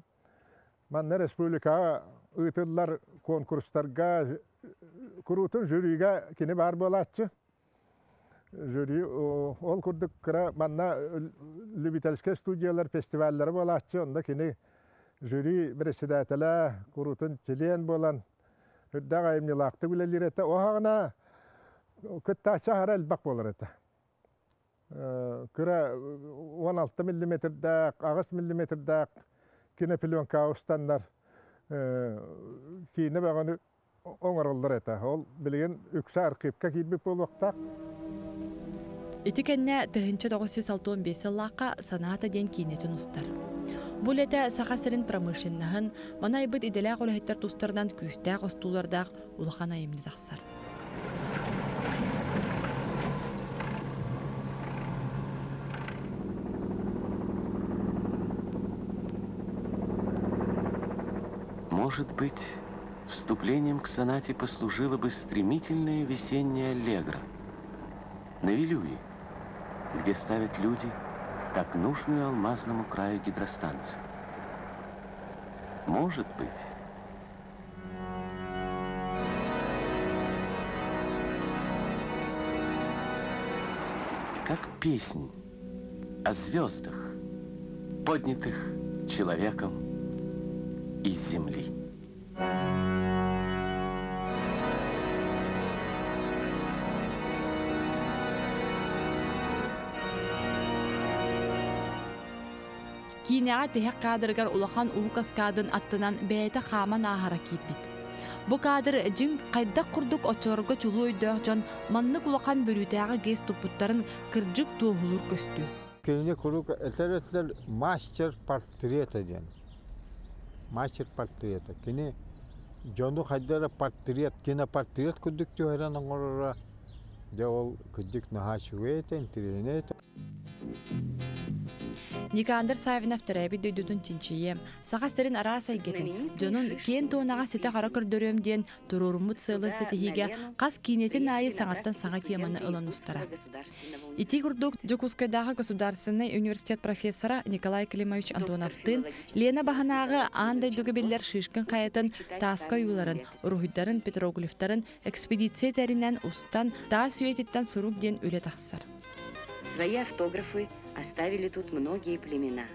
манна республикаҕа ыытыллар конкурстарга куруутун жюрига кини баар буолааччы. Жюри ол курдук кыра манна любительскай студиялар фестиваллары буолааччы, онно кини жюри председателэ куруутун чилиэн буолан үрдээх айымньылаахтык үлэлиир этэ. Оһаҕына кыттааччы аһара элбэх буолар этэ. Кыра 16 миллиметрдаах, 8 миллиметрдаах кинопленкаҕа устаннар киинэ бөҕөнү оҥороллор этэ. Ол билигин үксэ архивка киирбит буолуохтаах. Ити кэннэ 1965 сыллаахха Санаата диэн киинэтин устар. Бу үлэтэ Саха сирин промышленноһын, маны айбыт идэлээх үлэһиттэр тустарынан күүстээх остуулардаах улахан айымньы тахсар. Может быть, вступлением к сонате послужило бы стремительное весеннее аллегро на Вилюе, где ставят люди так нужную алмазному краю гидростанцию. Может быть, как песнь о звездах, поднятых человеком из земли. Киинэҕэ тиһэх кадрыгар улахан уу каскадын аттынан бэйэтэ хааман ааһара киирбит. Бу кадр дьиҥ хайдах курдук оччолорго чулуу өйдөөх дьон маннык улахан бүрүүтээҕи гэс туппуттарын кырдьык туоһулуур көстүү. Кинини куруук этэр-этэр мастер портрета диэн. Мастер портрета. Кини дьону хайда эрэ портрет, кинопортрет курдук түһэрэн оҥороро. Дьэ ол кырдьык наһаа үчүгэй этэ, интэриэһинэй этэ. Никандр Савинов төрөөбүт дойдутун чинчийиэм, Саха сирин араас эйгэтин, дьонун киэн туонаҕа ситэ-хара көрдөрүөм диэн туруоруммут сыалын ситиһиигэ хас киинэтин аайы саҥаттан саҥа теманы ылан устара. Ити курдук Дьокуускайдааҕы государственнай университет профессора Николай Климович Антоновтыын Лена баһынааҕы аан дойдуга биллэр Шишкин хайатын тааска ойууларын, уруһуйдарын, петроглифтарын экспедиция тэринэн устан таас үйэтиттэн сурук диэн үлэ тахсар. Свои автографы оставили тут многие племена.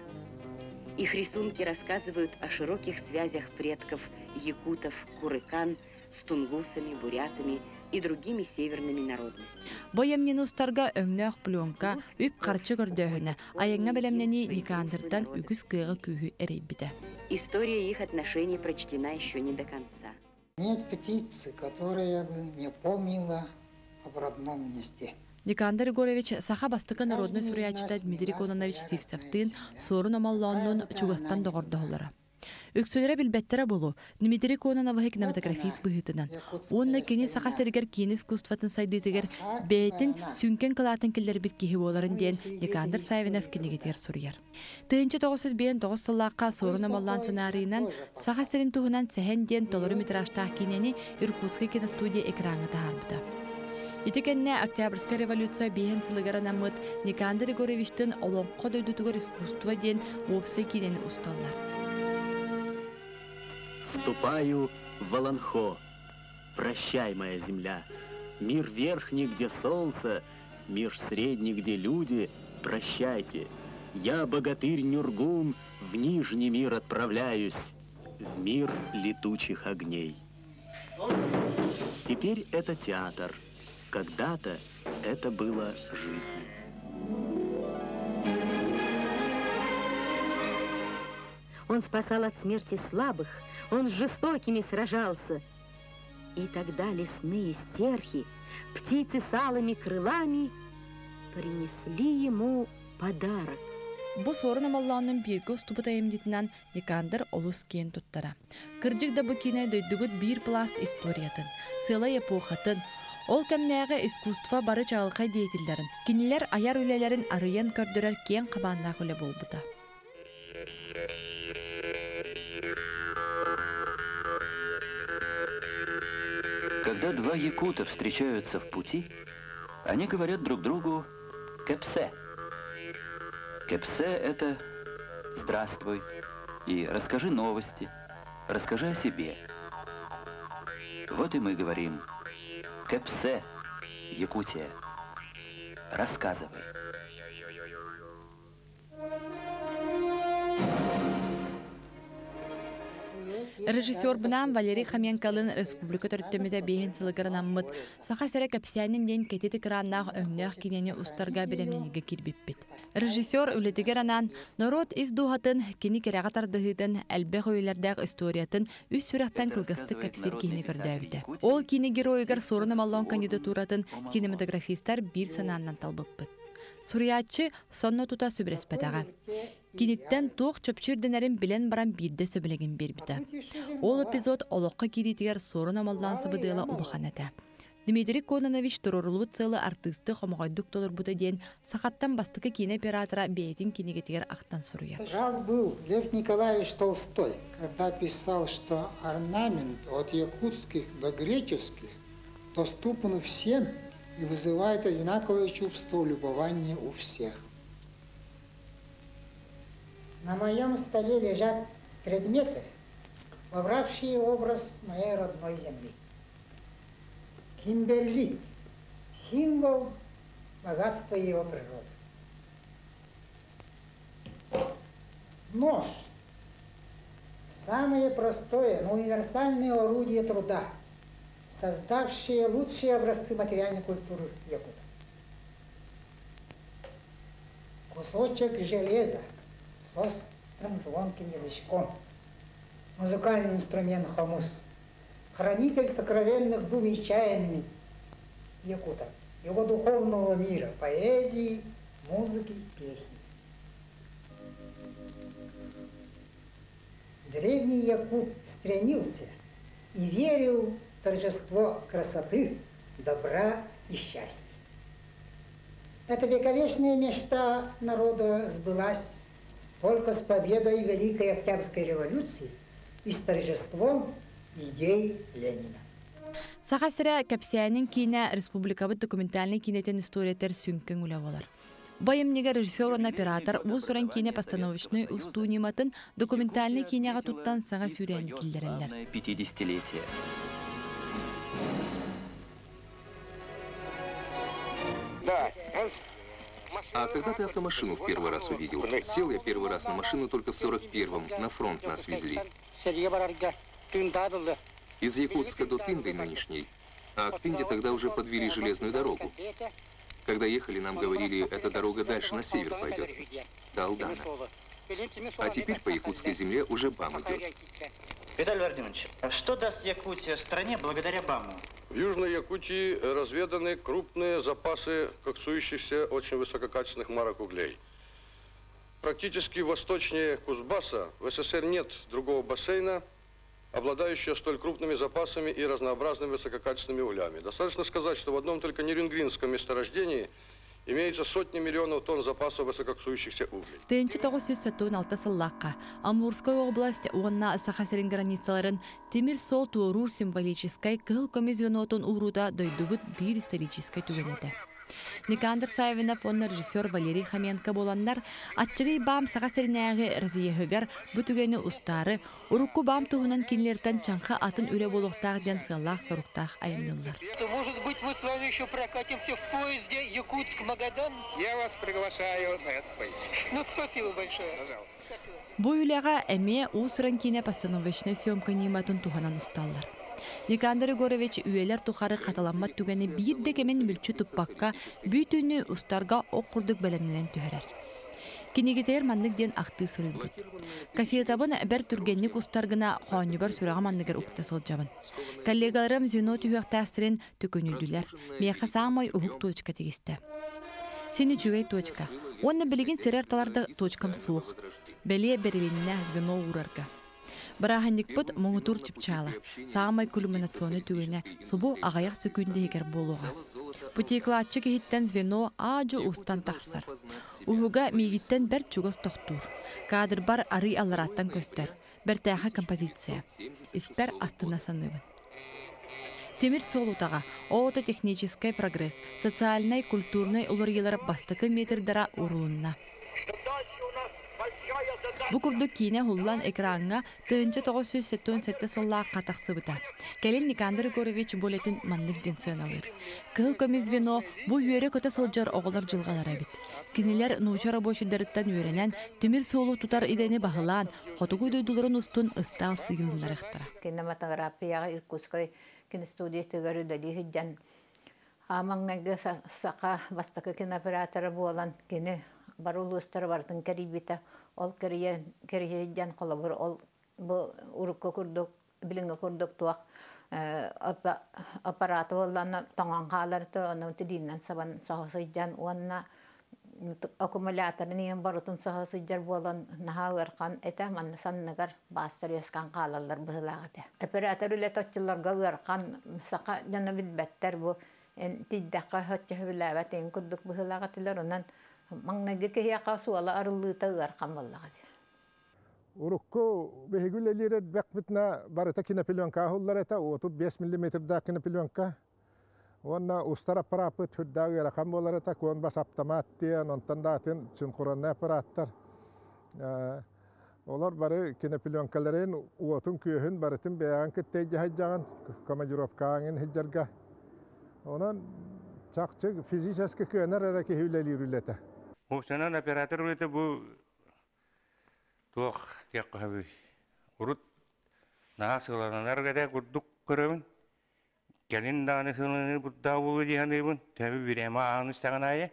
Их рисунки рассказывают о широких связях предков якутов, курыкан с тунгусами, бурятами и другими северными народностями. Бу айымньыны устарга өҥнөөх пленка, үп-харчы көрдөөһүнэ, айаҥҥа бэлэмнэнии Никандртан үгүс кыаҕы-күүһү эрэйбитэ. История их отношений прочтена еще не до конца. Нет птицы, которая бы не помнила об родном гнезде. Никандр Егорович саха бастакы народнай суруйааччыта Дмитрий Кононович Сивцевтыын Суорун Омоллооннуун чугастан доҕордоһоллоро. Үксүлэрэ билбэттэрэ буолуо, Дмитрий Кононовиһы кинематографист быһыытынан уонна кини Саха сиригэр киинэ искусствотын сайдыытыгар бэйэтин сүҥкэн кылаатын киллэрбит киһи буоларын диэн Никандр Савинов кинигэтигэр суруйар. 1959 сыллаахха Суорун Омоллоон сценарийынан Саха сирин туһунан сэһэн диэн толору метражтаах киинэни Иркутскай киностудия экраҥҥа таһаарбыта. Ити кэннэ Октябрьскай революция биэһин сылыгар анаммыт Никандр Егоровичтын Олоҥхо дойдутугар искусство диэн уопсай киинэни усталлар. Ступаю в Олонхо. Прощай, моя земля. Мир верхний, где солнце, мир средний, где люди. Прощайте. Я, богатырь Нюргун, в нижний мир отправляюсь, в мир летучих огней. Теперь это театр. Когда-то это было жизнью. Он спасал от смерти слабых, он с жестокими сражался. И тогда лесные стерхи, птицы с алыми крылами, принесли ему подарок. Бу Суорун Омоллооннун бииргэ устубут айымньытынан Никандр олус киэн туттара. Кырдьык да бу киинэ дойдугут биир пласт историятын, сыалай эпохатын, ол кэмнээҕи искусство бары чаҕылхай деятеллэрин, кинилэр айар үлэлэрин арыйан көрдөрөр киэҥ хабааннаах үлэ буолбута. Когда два якута встречаются в пути, они говорят друг другу «кепсе». Кэпсээ – это «Здравствуй» и «Расскажи новости», «Расскажи о себе». Вот и мы говорим «Кэпсээ, Якутия, рассказывай». Режиссербынаан Валерий Хоменколыын республика төрүттэммитэ биэһин сылыгар анаммыт «Саха сирэ кэпсээнин» диэн кэтит экраннаах өҥнөөх киинэни устарга бэлэмнэниигэ киирбиппит. Режиссер үлэтигэр анаан норуот ис дууһатын, кини кэрэҕэ тардыһыытын, элбэх үйэлэрдээх историятын үс сүрэхтэн кылгастык кэпсиир киһини көрдөөбүтэ. Ол киинэ геройугар Суорун Омоллоон кандидатуратын кинематографистар биир санааннан талбыппыт. Суруйааччы сонно тута сөбүлэспэтэҕэ. Киниттэн туох чопчу ирдэнэрин билэн баран биирдэ сөбүлэҥин биэрбитэ. Ол эпизод олоххо киириитигэр Суорун Омоллоон сабыдыала улахан этэ. Дмитрий Кононович туруоруллубут сыалы артыысты хомоҕойдук толорбута диэн сахаттан бастакы киинэ оператора бэйэтин кинигэтигэр ахтан суруйар. Прав был Лев Николаевич Толстой, когда писал, что орнамент от якутских до греческих доступен всем и вызывает одинаковое чувство любования у всех. На моем столе лежат предметы, вобравшие образ моей родной земли. Кимберлит – символ богатства его природы. Нож – самое простое, но универсальное орудие труда, создавшее лучшие образцы материальной культуры якута. Кусочек железа с острым звонким язычком, музыкальный инструмент хомус, хранитель сокровенных дум и чаяний якута, его духовного мира, поэзии, музыки, песни. Древний якут стремился и верил в торжество красоты, добра и счастья. Эта вековечная мечта народа сбылась только с победой Великой Октябрьской революции и с торжеством идей Ленина. Саха сирэ кэпсээнин киинэ республикабыт документальнай киинэтин историятыгар сүҥкэн үлэ буолар. Бу айымньыга режиссер уонна оператор уус-уран киинэ постановочнай устуу ньыматын документальнай киинэҕэ туттан саҥа сүүрээни киллэрэллэр. Пятидесятилетие. Да, а когда ты автомашину в первый раз увидел? Сел я первый раз на машину только в 41-м. На фронт нас везли. Из Якутска до Тынды нынешней. А к Тынде тогда уже подвели железную дорогу. Когда ехали, нам говорили, эта дорога дальше на север пойдет, до Алдана. А теперь по якутской земле уже БАМ идет. Виталий Владимирович, а что даст Якутия стране благодаря БАМу? В Южной Якутии разведаны крупные запасы коксующихся очень высококачественных марок углей. Практически восточнее Кузбасса в СССР нет другого бассейна, обладающего столь крупными запасами и разнообразными высококачественными углями. Достаточно сказать, что в одном только Нерюнгринском месторождении имеются сотни миллионов тонн запасов высококсующихся углей. 1976 сыллаахха Амурскай область уонна Саха сирин границаларын тимир суол туоруур символическай кыһыл көмүс звенотун ууруута дойдубут биир историческай түгэнэ этэ. Никандр Саввинов уонна режиссер Валерий Хоменко буоланнар, Аччыгый БАМ Саха сиринээҕи разъеһыгар бу түгэни устаары, урукку БАМ туһунан кинилэртэн чаҥха атын үлэ буолуохтаах диэн сыаллаах-соруктаах айанныыллар. Может быть, мы с вами еще прокатимся в поезде Якутск-Магадан? Я вас приглашаю на эту поездку. Ну, спасибо большое. Пожалуйста. Бу үлэҕэ эмиэ уус-уран киинэ постановочнай съемка ньыматын туһанан усталлар. Никандр Егорович үйэлэр тухары хатыламмат түгэни биир да кэмин мүлчү туппакка, бүтүннүү устарга ох курдук бэлэмнэнэн түһэрэр. Кинигэтигэр маннык диэн ахтыы суруйбут. Кассетабын бэрт түргэнник устар гына хоонньубар сүрэҕим анныгар укта сылдьабын. Коллегаларым звено түһүөхтээх сирин төкүнүйдүлэр. Миэхэ саамай уһук точка тигистэ. Син үчүгэй точка. Уонна билигин сирэр талар да точкам суох. Бэлиэ бэрилиннэ звено уурарга. Бырааһынньыкпыт муҥутуур чыпчаала, саамай кульминационнай түгэнэ субу аҕыйах сөкүүндэ иһигэр буолуоҕа. Путейкылааччы киһиттэн звено аа-дьуо устан тахсар. Уһуга миигиттэн бэрт чугас тохтуур. Кадрбар арый алларааттан көстөр. Бэртээхэй композиция. Испэр астына саныыбын. Тимир суол утаҕа, оҕото техническэй прогресс, социальнай, культурнай уларыйыылар бастакы метрдара уурулунна. Бу курдук киинэ уһуллан экраҥҥа 1977 сыллаахха тахсыбыта. Кэлин Никандр Егорович бу үлэтин маннык диэн сыаналыыр. Кыһыл көмүс звено бу үөрэ-көтө сылдьар оҕолор дьылҕалара эбит. Кинилэр нуучча рабочайдарыттан үөрэнэн, тимир суолу тутар идэни баһылаан, хотугу дойдуларын устун ыстаал сыыйылыннарыахтара. Кинематографияҕа Иркутскай киностудиятыгар үлэлии сылдьан маҥнайгы саха бастакы кинооператора буолан кини бары улуустары барытын кэрийбитэ. Ол кэрийэ кэрийэ сылдьан холобур ол бу урукку курдук билиҥҥи курдук туох аппарата буоллаҕына тоҥон хаалар ону тилиинэн сабан соһо сылдьан уонна аккумуляторын иһин барытын соһо сылдьар буолан наһаа ыарахан этэ манна санныгар баастар үөскээн хаалаллар быһыылаах этэ. Оператор үлэтэ оччолорго ыарахан саха дьоно билбэттэр бу эн тиийдэххэ оччо сөбүлээбэт эҥин курдук быһыылаах этилэр онон маҥнайгы киһиэхэ суола арыллыыта ыарахан буоллаҕа дии. Урукку биһиги үлэлиир эрдэхпитинэ барыта кинопленка аһыллар этэ, 35 миллиметрдаах кинопленка. Уонна устар аппарааппыт сүрдээх ыарахан буолар этэ, куонбас аптамаат диэн, онтон да атын синхроннай аппарааттар. Олор бары кинопленкаларын уотун-күөһүн барытын бэйэҕин кытта илдьэ сылдьаҕын, командировкаҕын сылдьарга. Онон чахчы физически кыанар эрэ киһи үлэлиир үлэтэ. Уопсайынан оператор үлэтэ бу туох диэххэ сөбүй? Урут наһаа сыаланар этэ курдук көрөбүн. Кэлин даҕаны сыаланыы бурдаа буолуо дии саныыбын. Төһө бириэмэ ааһан истэҕин аайы.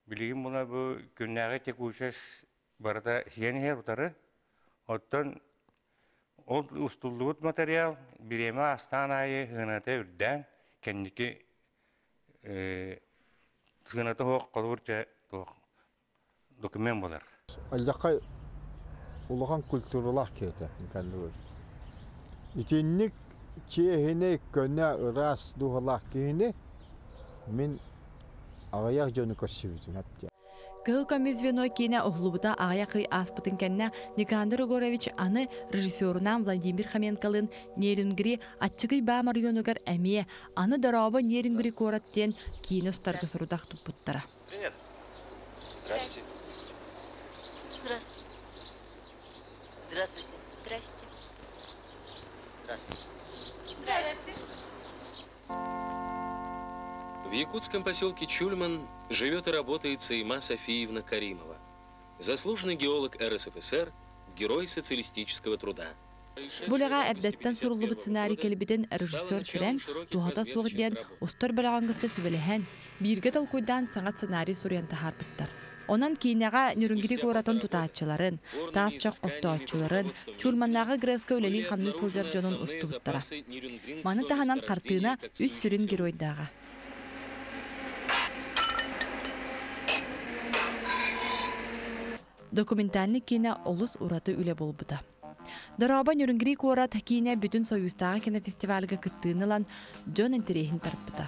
Билигин буна бу күннээҕи текучесть барыта сиэн иһэр утары. Оттон ол устуллубут материал бириэмэ аастаан аайы сыаната үрдээн, кэнники сыаната суох холобур чэ туох документ буолар. Алдьархай улахан культуралаах киһи Николай Итинник чиэһинэй, көнө, ыраас дууһалаах киһини мин аҕыйах дьону көрсүбүтүм эптиэ. Кыһыл көмүс звено киинэ уһуллубута аҕыйах ый ааспытын кэннэ Никандр Егорович аны режиссерунан Владимир Хоменколыын Нерюнгри Аччыгый Баам оройуонугар эмиэ аны Дорообо Нерюнгри куорат диэн киинэ устарга сорудах туппуттара. Привет. Здрасте. Здравствуйте. Здравствуйте. Здрасте. Здравствуйте. Здравствуйте. В якутском поселке Чульман живет и работает Саима Софиевна Каримова, заслуженный геолог РСФСР, герой социалистического труда. Бу үлэҕэ эрдэттэн суруллубут сценарий кэлбитин режиссер сирэн, туһата суох диэн устар бөлөҕүн кытта сүбэлэһэн, бииргэ толкуйдаан саҥа сценарий суруйан таһаарбыттар. Онон киинэҕэ Нерюнгри куоратын тутааччыларын, таас чох хостооччуларын, Чульманнааҕы ГРЭС-ка үлэлии-хамныы сылдьар дьонун устубуттара. Маны таһынан хартыына үс сүрүн геройдааҕа. Документальнай киинэ олус ураты үлэ буолбута. Дорообо Нерюнгри куорат киинэ бүтүн Союзтааҕы кинофестивальга кыттыыны ылан, дьон интэриэһин тарпыта.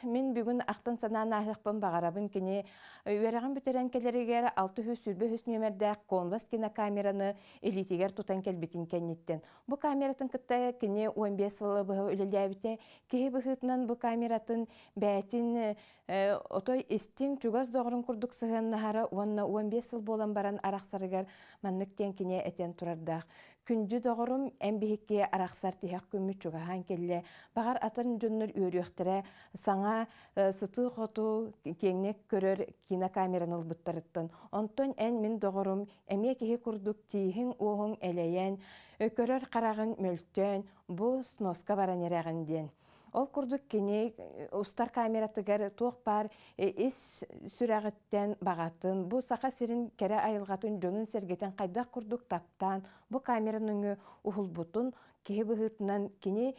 Мин бүгүн ахтан санаан ааһыахпын баҕарабын кини үөрэҕин бүтэрэн кэлэригэр 623 нүөмэрдээх Конвас кинокамераны илиитигэр тутан кэлбитин кэнниттэн. Бу камератын кытта кини 15 сылы быһа үлэлээбитэ. Киһи быһыытынан бу камератын бэйэтин Отой истиҥ, чугас доҕорун курдук сыһыаннаһара уонна 15 сыл буолан баран арахсарыгар маннык диэн кини этэн турардаах. Күндү доҕорум, эн биһикки арахсар тиһэх күммүт чугаһаан кэллэ. Баҕар атын дьоннор үөрүөхтэрэ, саҥа сытыы-хотуу киэҥник көрөр кинокамераны ылбыттарыттан. Онтон эн мин доҕорум, эмиэ киһи курдук тииһиҥ-уоһуҥ элэйэн, көрөр хараҕын мөлтөөн, бу сноска баран эрэҕин диэн. Ол курдук кини устар камератыгар туох баар ис сүрэҕиттэн баҕатын, бу Саха сирин кэрэ айылҕатын дьонун-сэргэтин хайдах курдук таптаан бу камера нөҥүө уһулбутун киһи быһыытынан кини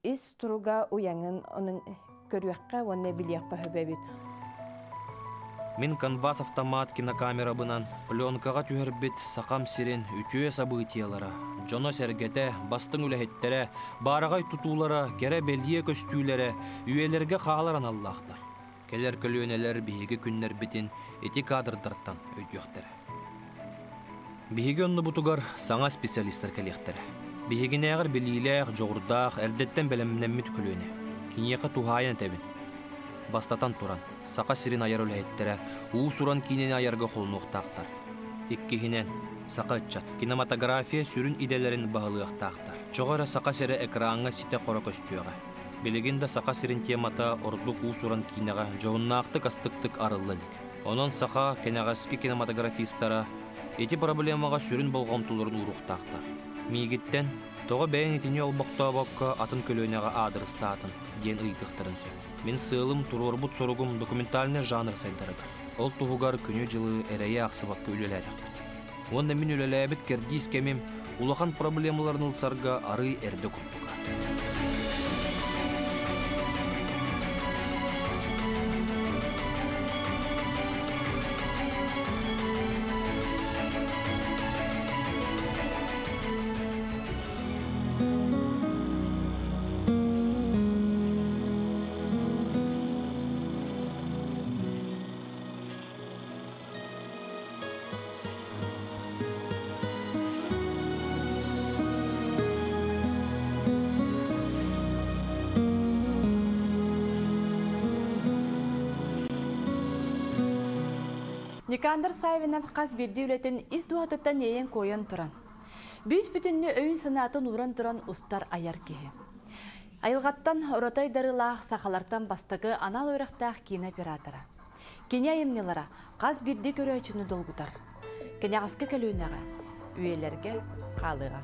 ис туруга уйаҥын онон көрүөххэ уонна билиэххэ сөп эбит. Мин Конвас автомат кинокамерабынан пленкаҕа түһэрбит Сахам сирин үтүө событиелара, дьоно-сэргэтэ, бастыҥ үлэһиттэрэ, баараҕай тутуулара, кэрэ-бэлиэ көстүүлэрэ үйэлэргэ хаалар аналлаахтар. Кэлэр көлүөнэлэр биһиги күннэрбитин ити кадрдартан өйдүөхтэрэ. Биһиги оннубутугар саҥа специалистар кэлиэхтэрэ. Биһигинээҕэр билиилээх, дьоҕурдаах, эрдэттэн бэлэмнэммит көлүөнэ. Киниэхэ туһаайан этэбин. Бастатан туран, Саха сирин айар үлэһиттэрэ уус-уран киинэни айарга холонуохтаахтар. Иккиһинэн, саха ыччат кинематография сүрүн идэлэрин баһылыахтаахтар. Чоҕо эрэ Саха сирэ экраҥҥа ситэ-хоро көстүөҕэ. Билигин да Саха сирин темата ордук уус-уран киинэҕэ дьоһуннаахтык астыктык арылла илик. Онон саха кэнэҕэски кинематографистара ити проблемаҕа сүрүн болҕомтолорун ууруохтаахтар. Миигиттэн тоҕо бэйэҥ итини олбохтообокко атын көлүөнэҕэ аадырыстаатын диэн ыйытыахтарын сөп. Мин сыалым, туруорбут соругум документальнай жанр сайдарыгар. Ол туһугар күнү-дьылы эрэйи аахсыбакка үлэлээтэхпит. Уонна мин үлэлээбит кэрдиис кэмим улахан проблемаларын ылсарга арыый эрдэ курдуга. Никандр Савинов хас биирдии үлэтин ис дууһатыттан иэйэн-куойан туран, бүүс-бүтүннүү өйүн-санаатын ууран туран устар айар киһи. Айылҕаттан ураты айдарыылаах сахалартан бастакы анал үөрэхтээх киинэ оператора. Кини айымньылара хас биирдии көрөөччүнү долгутар. Кэнэҕэски көлүөнэҕэ, үйэлэргэ хаалыаҕа.